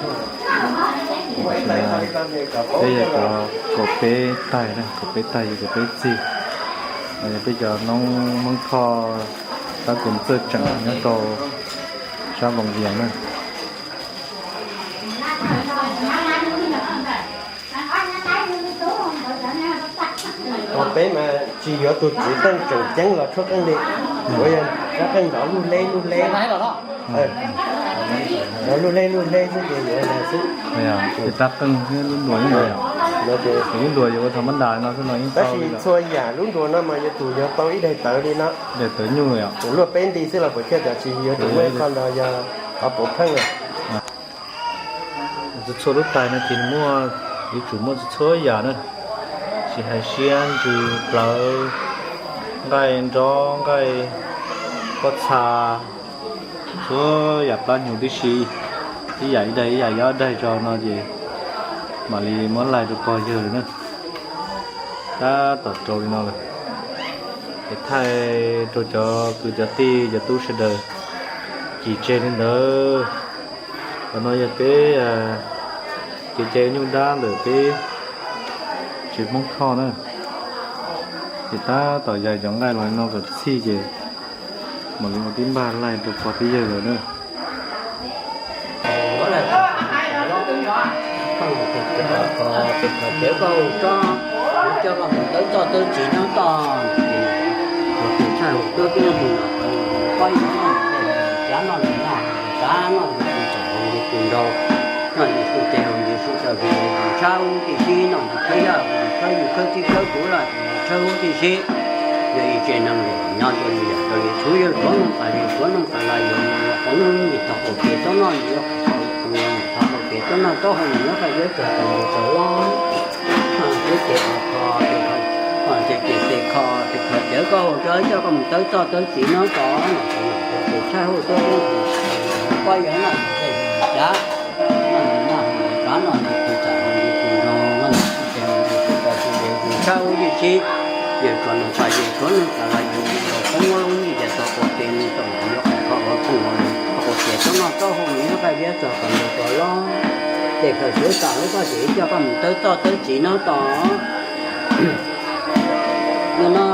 Peb yog cov kaum peb tais na, kaum peb tais yog kaum peb txig. Yog peb cov Hmoob Thoj tab kum txawj tseem nyob rau sab Voos Vias na. Peb mas tsis yuav tus txiv qeej tseem ceeb los tshuab qeej li, yuav yog rab qeej nrov lug leb lug leb, nrov lug leb lug leb xwb ces yuav ntawd xwb. Tus rab qeej thiab lub nruas yeej ntawd, lub nruas yuav ua thaum mab ntas no xwb no yeej tau. Tab sis txhua yam lub nruas no mas yuav tsum yog tau ib daim tawv li no, daim tawv nyuj. Luaj peb nti xwb los puas thiaj, tab sis yuav tsum muaj ib qho ntawd yog qhov puav pheej. Txhua txhua lub tais no ces muaj, yuav tsum muaj txhua txhua yam na, tsis hais siab ntsws plawv, nqaij nrob, nqaij pob txha, txhua yam plab hnyuv tib si, ib yam ib daig ib yam ib daig tso no ces mam li muab laig rau pog yawg lawm na. Tab tom rau li no lawm, es thaij rau cov kwv cov tij cov tub sawv daws cim tseg li ntawd. Qhov no yog peb kev cai nyuj dab ntawm peb tsev Hmoob Thoj na. Ces tab tom yais cov nqaij los no kom txhij ces mam li ua tib npag laig rau pog tib yawg lawm na. Cov koj hu tsob, coj koj mus tawb txoj tawb txiv nyob toj, tus tshaj hu tuab tuab mus, pob yus noj, cav noj nws noj, cav noj nws tus txom hu li tus nraug, noj yus tus tes hu yus tus txawm hu yus tshab ub tib si, noj yus khawb yaj hu yus khawb, yus khawb tib khawb kuv los yus tshab ub tib si. Yog ib tsev neeg nyob rau li yam rau li tshub yawg tuav noog tas li tuav noog tas los yus mus qhov noog nim tau qaum pem tsob noj, yus yuav qhov tus nim tau qaum pem tsob noj taub hau nim nyob qab yawg txog tau mus txog los, ces ces kho, ces ces ces kho, ces kho cov koj hu tsob coj koj mus tawb txoj tawb txiv nyob toj, ces txhaj huj tuab keeb tus pob yog noj ntses cav, noj ntses noj ntses cav noj ntses tus txam ntses tus nraug noj ntses tus tes ntses tus taw tus tes tus txhab ub ntses sib, yawg tsuas nug pas yawg tsuav neeg tas los yawg mus los poob muab lub nyiaj ces txog qaum tes nws txawm mus yuav qais kho ua phooj ua lis txog qaum tes txob noj txob haus nws nyob qai liab txog kom nws txog los ces khaws cawv tas lub txoj ces coj koj mus tawb txoj tawb txiv no tos. Yog no,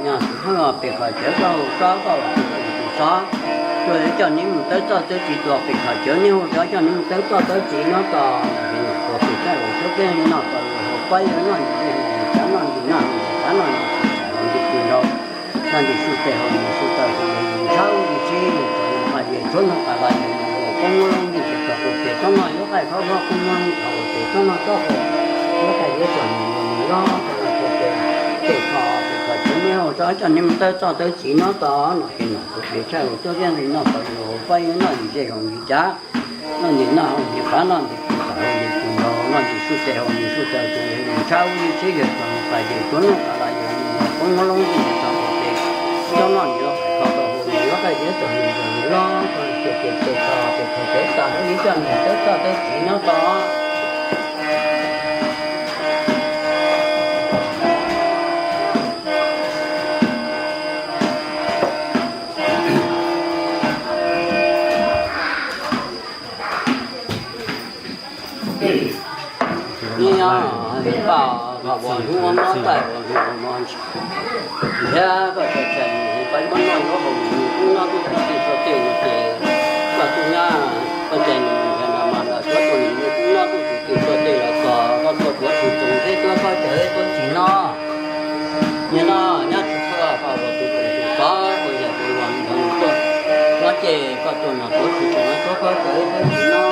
yog tsis haj los pem khaws cawv koj hu tsob koj los tus tus tsob, tuaj coj neb mus tawb txoj tawb txiv tua pem khaws cawv neb hu tsob coj neb mus tawb txoj tawb txiv no tos. Ces tus txhaj huj tuab keeb li no tos yawg hu pob yawg noj ntses noj ntses cav noj ntses noj ntses cav noj ntses tus txam ntses tus nraug noj ntses su tes haus ntses su taw tus tes tus txhab ub ntses sib, yawg tsuas nug pas yawg tsuav neeg tas los yawg mus los poob muab lub nyiaj ces txog qaum tes txob noj yuav qai kho ua phooj ua lis txog qaum tes txob noj txob haus nws nyob qai liab txog nws mus los txog qaum tes, ces kho pem khaws cawv neb hu tsob coj neb mus tawb txoj tawb txiv no tos no ces nom tus txhaj huj tuab keeb li no tos yawg hu pob yawg noj ntses noj ntses cav noj ntses noj ntses cav noj ntses tus txam ntses tus nraug noj ntses su tes haus ntses su taw tus tes tus txhab ub ntses sib, yawg tsuas nug pas yawg tsuav neeg tas los yawg mus los poob muab lub nyiaj ces txog qaum tes txob noj nws yuav qai kho ua phooj ua lis nyob qai liab txog nws mus los txog qaum tes, ces kho pem khaws cawv tas lub nyiaj coj nws tawb txoj tawb txiv no tos. Nyob nyob paj kom ua hlub ua mob tais ua hlub ua mob ntsis thiab koj txhais txhais nws pab yuav noj yuav haus nws kub noj tuj txhua txhua tej no ces koj tuaj nyab koj txhais nws nrhiav nrog mas los txhua tus nws kub noj tuj txhua txhua tej los txog koj tuaj tuav tsis txoos thiab tuav khaub cawv tuav txiv no. Yog no nyab tsis txhua koj ua tus txoos tus kov ua yog tus los ntawd nws tuaj no ces koj tuaj no tuav tsis txoos tuav khaub cawv tuav txiv no.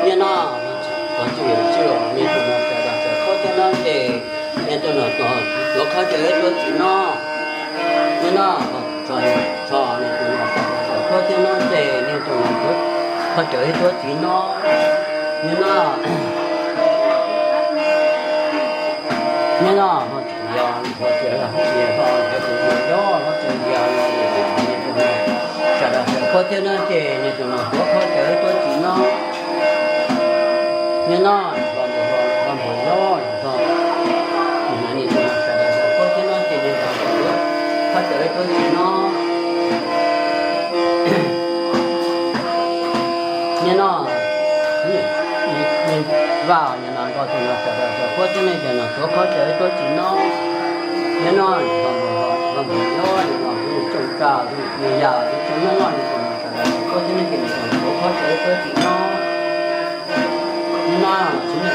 Yog no, tsis tsis niag tus no sawv daws sawv khaub thiab no ces niag tus no tuav khaub cawv tuav txiv no. Yog no, tso niag tus no sawv daws sawv khaub thiab no ces niag tus no tuav khaub cawv tuav txiv no. Yog no, yog no, ho tseem yog, ho tseem yog, ho tseem yog, ho tseem yog, niag tus no sawv daws sawv khaub thiab no ces niag tus no tuav khaub cawv tuav txiv no. Yog no, ho mus ho, ho mus yog, ho, niag tus no sawv daws sawv khaub thiab no ces niag tus no tuav khaub cawv tuav txiv no. Yog no, Vaj, yog no koj tus no sawv daws sawv khaub thiab no ces no tuav khaub cawv tuav txiv no. Yog no, ho mus ho, ho mus yog, yog no, tsoom tsa, yog yam, tsoom noj noj, yog tus no sawv daws sawv khaub thiab no ces no tuav khaub cawv tuav txiv no. Yog no, tsis ne,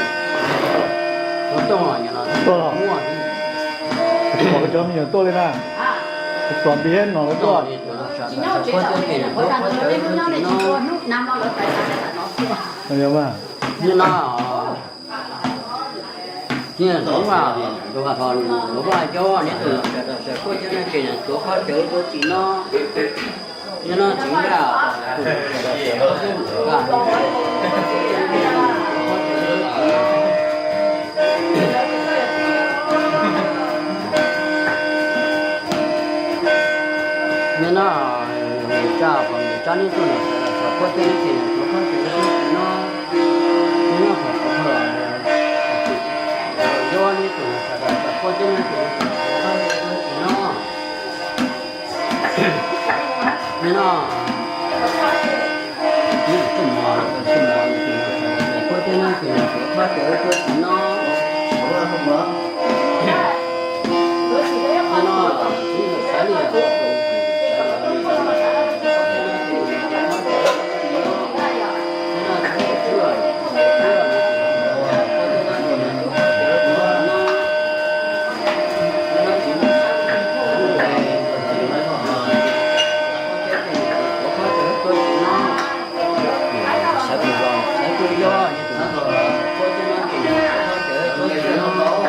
tus tooj, yog no, tuaj los, muaj, tuaj cov me nyuam tuaj li na, tuaj npis no tuaj. Sawv daws sawv khaub thiab ces no tuav khaub cawv tuav txiv no. Yog mas. Yog no, txiv Ntxoov Vaj, Ntxoov Vaj Thoj, Ntxoov Vaj Coob, neb tus no sawv daws sawv khaub thiab no ces no tuav khaub cawv tuav txiv no. Yog no txiv Vaj, tus no sawv daws sawv khaub thiab Ntxoov Vaj, yog no, Tsab, Tsab neb tus no sawv daws sawv khaub thiab no ces no tuav khaub cawv tuav txiv no. Yog no, Yob neb tus no sawv daws sawv khaub thiab no ces no tuav khaub cawv tuav txiv no. Yog no, Txuj Mos, Txuj Mos neb tus no sawv daws sawv khaub thiab no ces no tuav khaub cawv tuav txiv no. Yog no, Txiv Ntxawm Xav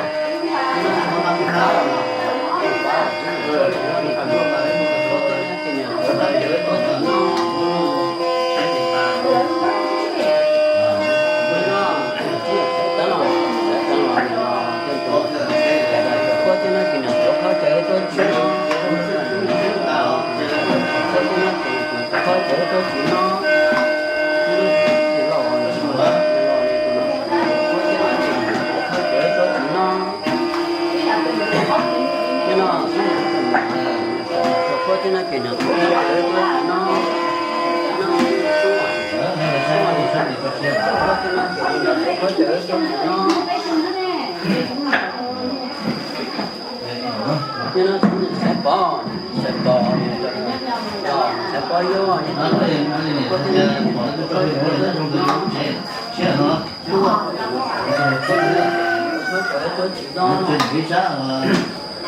Lias, Cov tuab txiv no, ib lub txiv los, los li tus no, tuab txiv no ces nws tuav thawj cov tuab txiv no. Thiab no, tuav thawj cov tuab txiv no ces nws tuav thawj cov tuab txiv no. No, tuav thawj cov tuab txiv no ces nws tuav thawj cov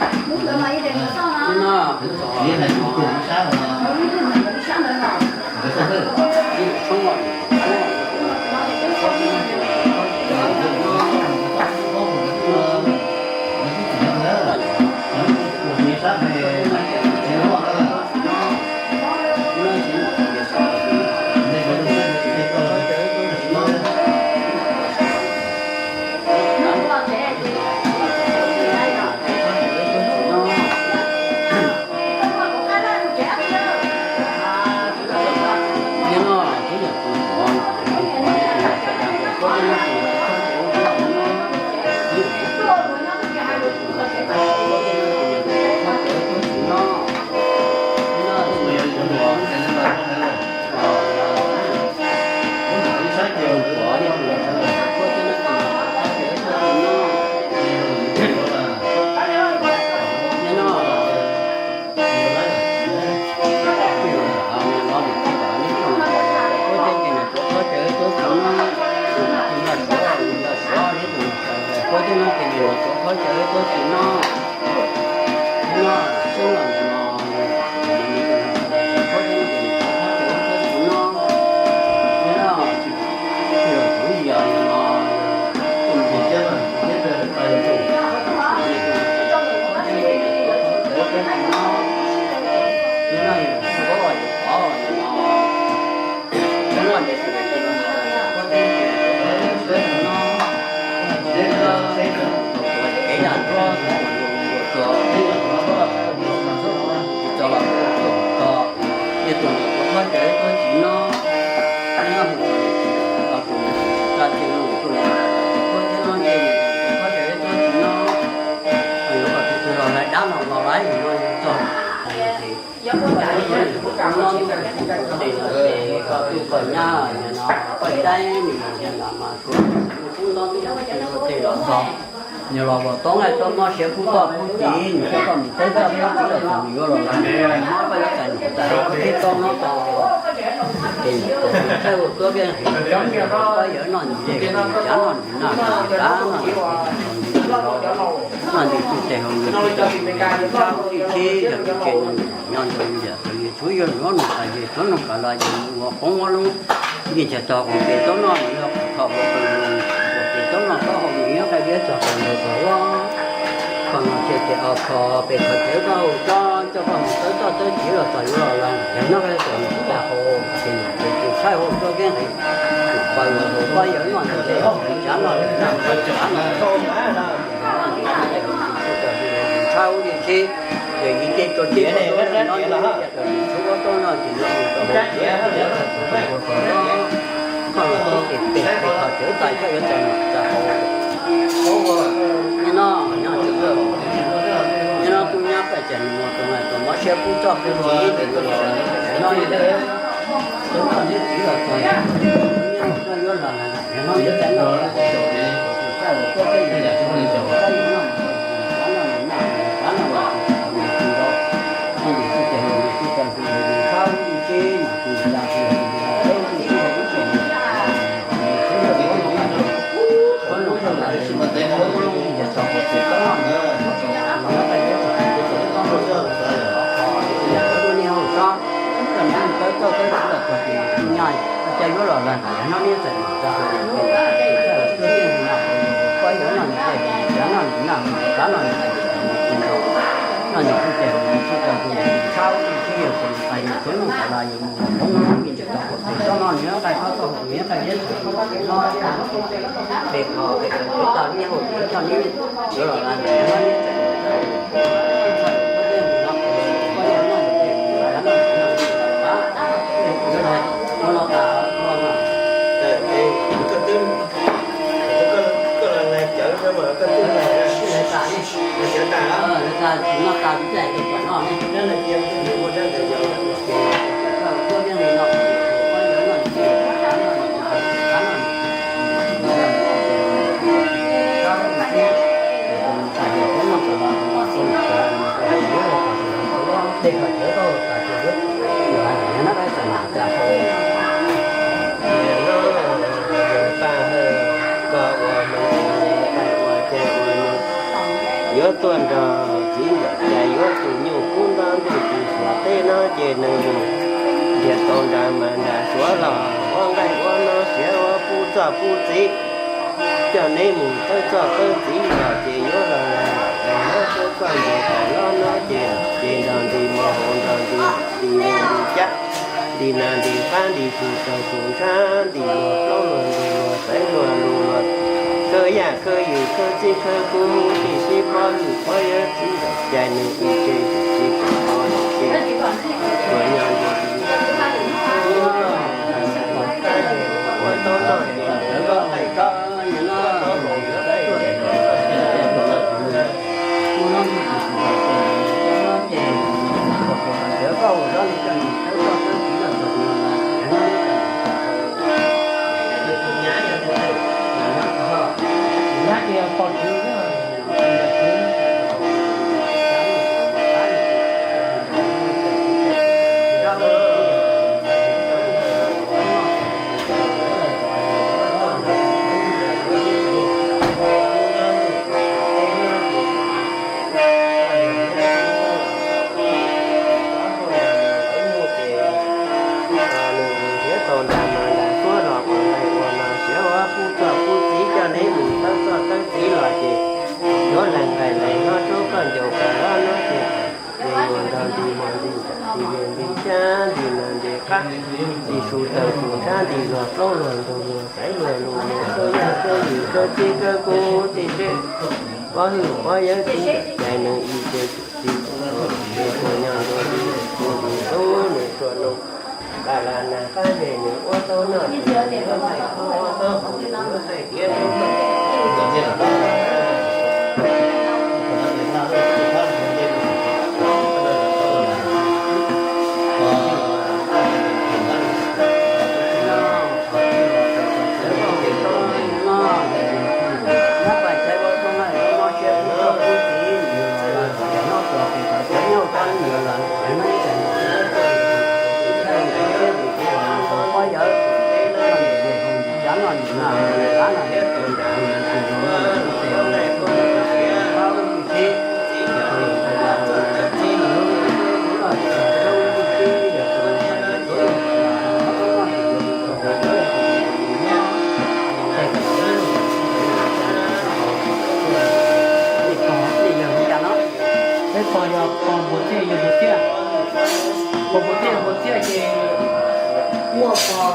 tuab txiv no. Thiab no, Xaiv Pov, Xaiv Pov, Xaiv Pov yog, tuav thawj cov tuab txiv no. Nws los Vam Toob tuaj mob siab kub toj kub tid, nws coj koj mus txhawb txoj kub txiv los txog nws yuav los lawm, nws muab koj yuav txais num txais hau tib toj no tau. Ces nws txawm tshawb ua tuab kiab heev, cov poj yawg noj ntsis ze, nws cav noj ntsis naj, nws cav noj ntsis noj ntsis txuj tes hauv nws txuj tes, tib tshib yog tsis tseg nyob nrog yawg, yawg tshuav yawg nrog nws tas, yawg tshuav nws tas los yawg mus ua qoob ua loo, yeej tsis tau ua pem tsob no, yog qhov ua pem, ua pem tsob no taub hau nws nyob qab zib txog qhov ntawd txog lawm. Qhov no ces ces o kho pem qhov tsev koj hu tsob coj koj mus txhawb txoj txhawb txiv los txog yuav los lawm, yog nyob qab zib txog nws tsis tau hu, ces nws ces tshawb hu tuab kiab heev, nws pais los hu poj yawg noj ntsis ze, nws cav noj ntsis naj, nws cav noj ntsis noj, nws tshawb hu li tshib, ces yim ces tso ntsis nyob nyob ces nws tshawb hu tuab no ces nws hu tau hu tau hu tau hu tau, koj los txog ces pem pem qhov tsev tas koj yuav txais num txais hau. Nyob no, nyob no, nyob no tus nyab paj cas nws mus tus na tus mob siab kub txoj kub tid ces nws los no, tus txoj neb txiv los txog, nyob no yuav los lawm, nyob no yuav txais noj, Yuav tuaj nrog txiv ntawm cas yuav tus nyuj kub ntab ntuj tus suav teb no ces nws mus ntiag tau nra mas nra suav los ua nqaij ua no siav ua pub txoj pub txiv. Coj neb mus tawb txoj tawb txiv los ces yuav los los los hab txoj txoj nce tas los no ces ces nrog nti mos hauv nrog nti nti nti cab nti nas nti qab nti tus taws tus nrab nti luag plaub luag ntug luag xaiv luag lus luag khawb yaj khawb yws khawb txij khawb kub tib si pov hwm pov yawg txiv ntawm cai nws ib ce tsis pom qhov ces tuaj nyob nti ua tau noj ces ntawd los tau Nws thiab tau nra mas nra suab los ua nqaij ua no siav ua pub txoj pub txiv coj neb mus tawb txoj tawb txiv los ces yuav lees nqaij lees no rub koj ncaus koj los no ces ces yuav nrog nti mos nti nti nti cab nti nas nti qab nti su taws su nrab nti luag plaub luag ntug luag xaiv luag lus luag khawb yaj khawb yws khawb txij khawb kub tib si pov hwm pov yawg txiv ntawm cai nws ib ce tsis pom qhov ces tuaj nyob ntua nti nti tub nws tuaj nug tas las nas qab zej nws ua tau noj ces nws yuav thaij qhov ua tau hauv nws yuav thaij tiav rau koj. Peb pog yog pog npua txiaj yog npua txiaj, pog npua txiaj npua txiaj ces muaj pog,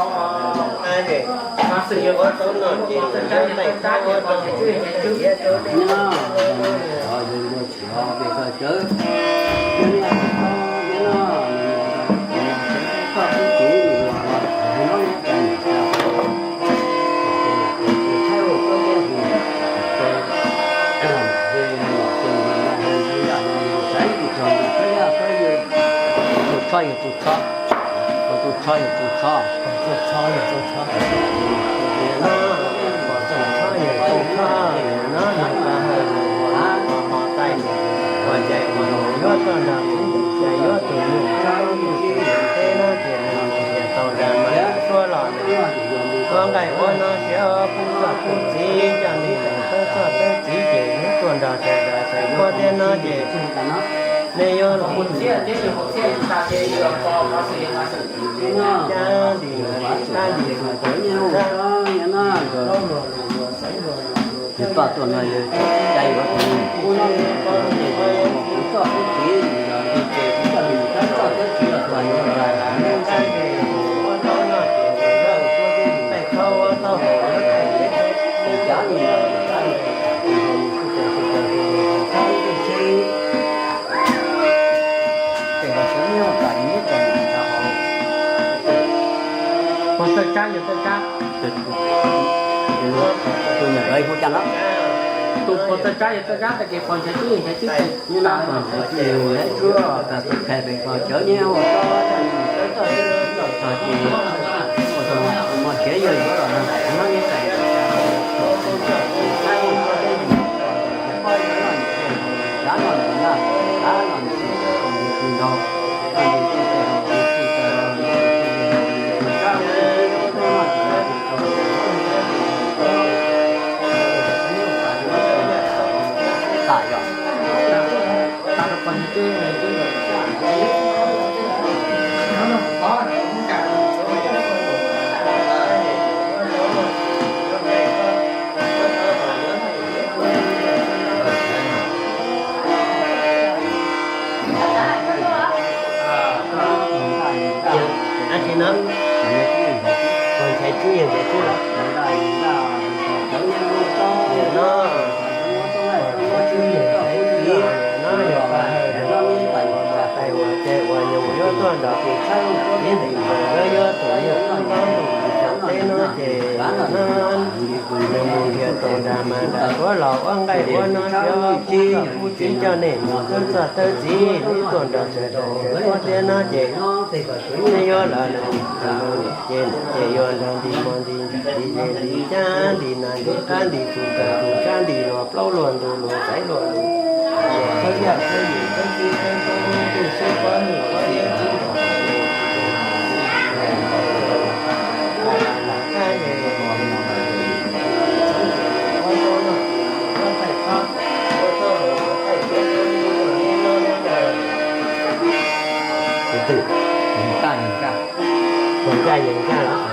xwm yog pog tau no ces yog tais thab ua tau ces Tus tsho yog tus tsho, tus tsho yog tus tsho, tus tsho yog tus tsho, tus tsho yog tus tsho, no nws pa hawm ua hmo taij, ua cai ua num yuav toj nrog txiv ntawm cai yuav tus nyuj kub ntab ntuj tus suav teb no ces nws mus ntiag tau nra mas nra suab los nws ua nqaij ua no siav pub txoj pub txiv coj neb lees tawb txoj tawb txiv ces neb tuaj nrog tais tais xaiv koj thiab no ces neb yuav los cab nti tab nti tus tus cab Ces paj tuaj no yog cai yuav tus tus ces mus kuv txoj kuv txiv yog li ces kuv coj nws mus txoj txoj txiv los tuaj yuav tus tus ces ua tau no ces ua tau tus tus ces tais kho ua tau hauv lawv tais ces cav li no ces cav li ces tus tus mus sub tes sub tes tus tus txhab ib tug txhib ces ho sawv nyob tas nyob tas nyob tas hauv Ua txawj tsab yog txawj tsab. Tus nyuam ntawd hu cas no? Tus puas txawj tsab yog txawj tsab tag kis qhov ntshav tswb yog ntshav tswb tag. Nyob na, tus khev pem qhov cawv nyob ua txoj txoj txoj txog ces ua txog mos tsev yog yuav los nag nyob nyob tais. Dab tsi no? Ua ntshav tswb yog ntshav tswb los? No, ua tswb yog ntshav tswb no, yog pa hawm tais uas ces uas nyoos yuav tuaj nrog tus tshawb ib ntees nkaus, yuav tus yawg tub ntuj tus teb no ces nws mus nrhiav tus nram mas nram tuav los ua nqaij ua no cov kuv txiv coj nej mus tawb txoj tawb txiv, nej tuaj nrog sawv daws sawv tuaj thiab no ces nej yuav los ces ces yuav nrog nti mos nti nti ces nti cab nti nas nti qab nti tus kawg tus sab nti luag plaub luag ntug luag xaiv luag ntug luag thawb yaj thawb yim thawb txib thawb tub tub sib pab lwj pab yawg txib Tus twg? Yawg Nkaj, Yawg Nkaj, Yawg Nkaj los?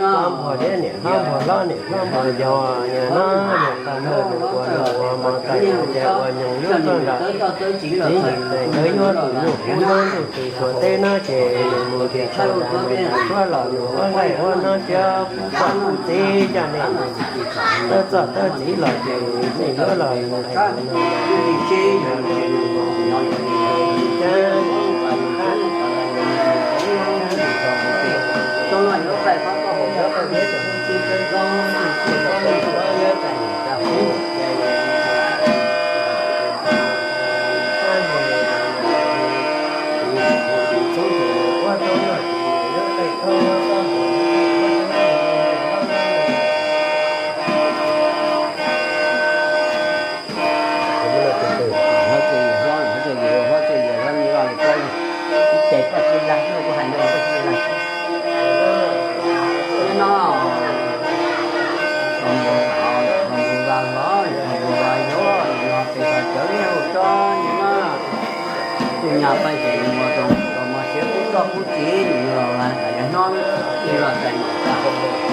Niam hlob npog thiab niam hlob npog hlob niam hlob npog yau, yog no yog tag nrho tus uas nws ua mos tawm ces uas nyoos yuav tuaj nrog txiv yawm tais nkawd yuav tus nyuj qub nyob ntuj tus suav teb no ces nws mus nrhiav tau nram mas nram tuav los nws ua nqaij ua no cov kuv poj kuv txiv coj nej tawb txoj tawb txiv los ces nej yuav los nws hais no. Tus nyuam paj ces nws mus rau mos siav kub txoj kub txiv nws los mas yog hnob ib los txais mom txais hau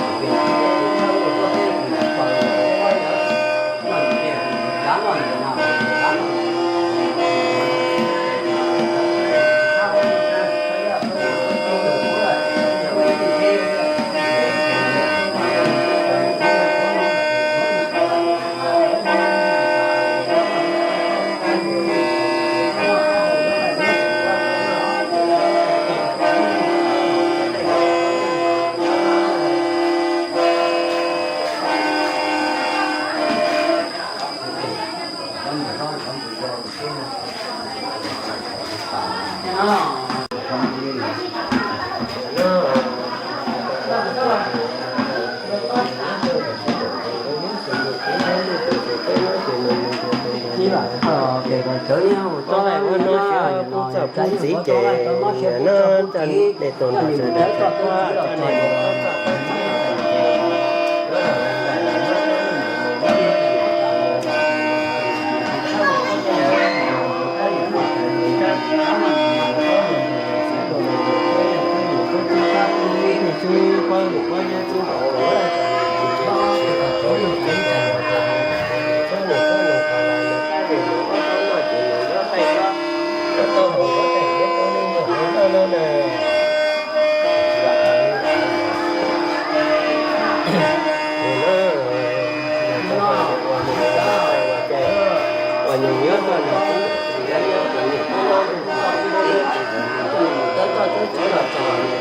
Txiv ces no coj nej tus nrog sawv daws txhawb kuab coj nej mus txog tau txiv los txog.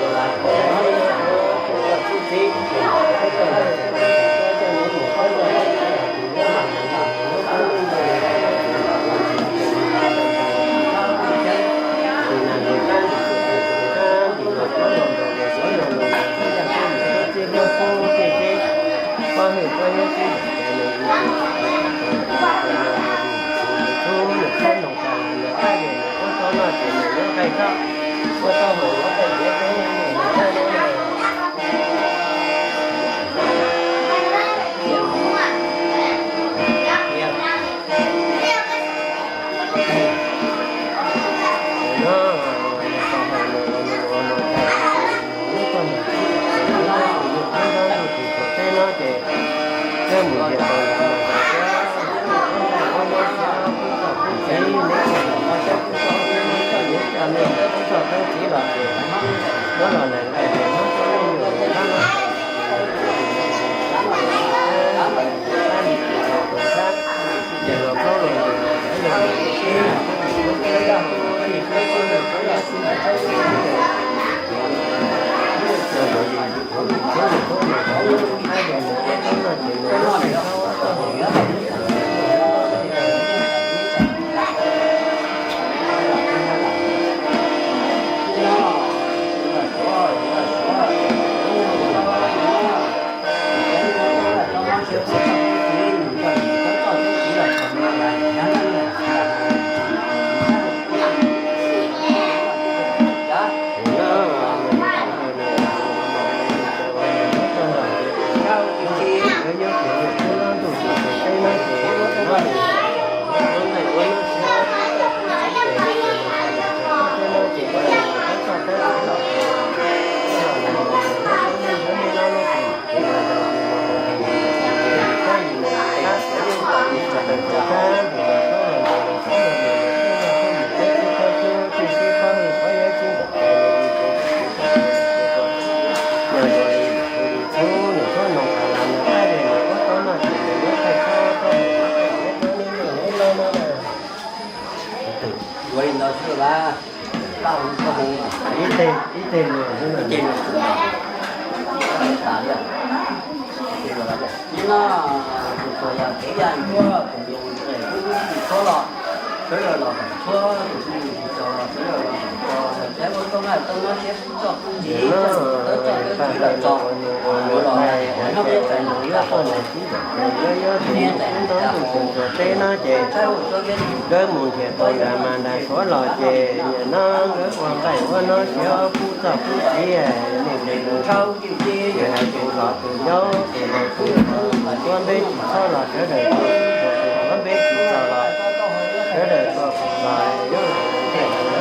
Ib teg, ib teg lus xwb na. Nim no tus uas yog kev yaj ncuab tus yus ntxhais tub tsis txhob los, sawv daws los kom tshuab, tus tsis tsis txaus los sawv daws los kom txaus, saib ua tau nqaij tau nob siab pub txoj pub ntxiv, txoj pub ntxiv los txog, ua los nyob peb txais nus yog tau los tib yam, nyob nyob tus yus tub nrog tus tub ntxhais teb no ces nkawd mus nrhiav tau nrad mas nrad suav los ces nim no nkawd ua nqaij ua nob siab pub txoj pub ntxiv, nws nqis mus ces hais tus zov tus yaub tus laus tus ntxhais mus ncuab npeb tsis txhob los sawv daws tuaj, tus ncuab npeb tsis txaus los sawv daws tuaj los nyob los ntej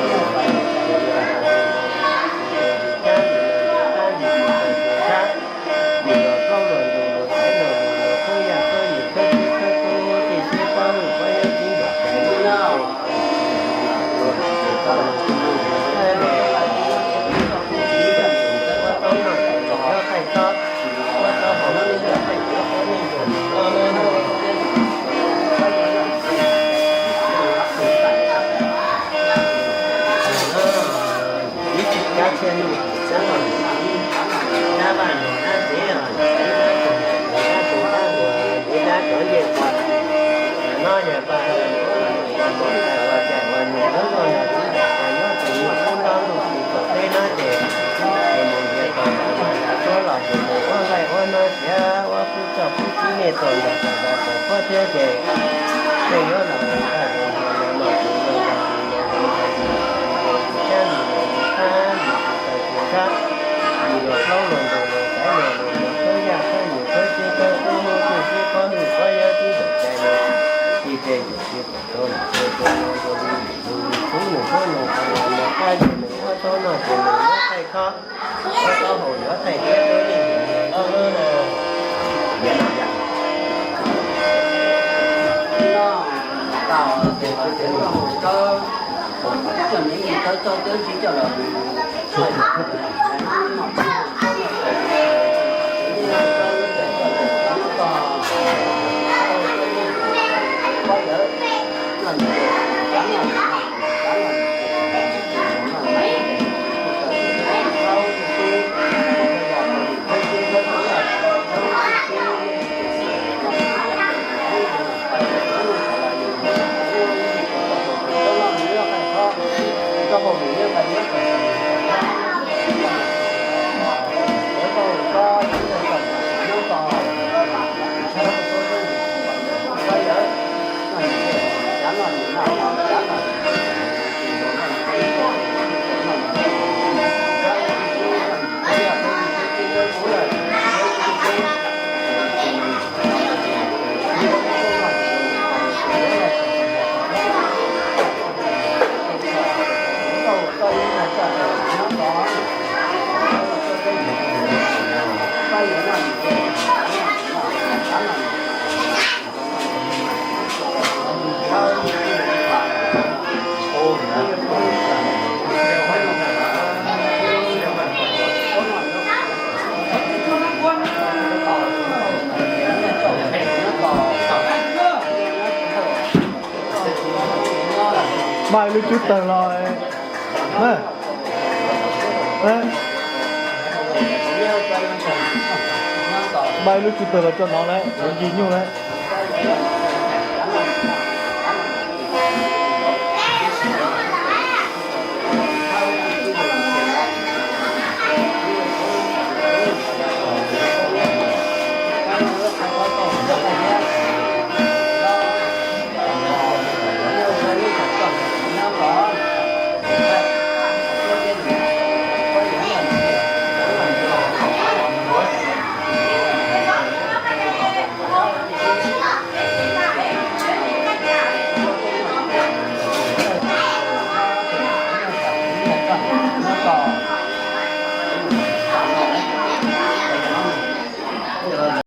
Ua pub txoj pub ntxiv nej txom nyem txom nyem txom nyem thiab ces nej yuav los nqaij los nqaij los mas kuv los nqaij los nqaij los Txhob, txhob haus yuav thaij thiab tub neeg no. Npaj lub cub tawg los, npaj lub cub tawg los tso nov lawm, yuav nkig nyuj lawm.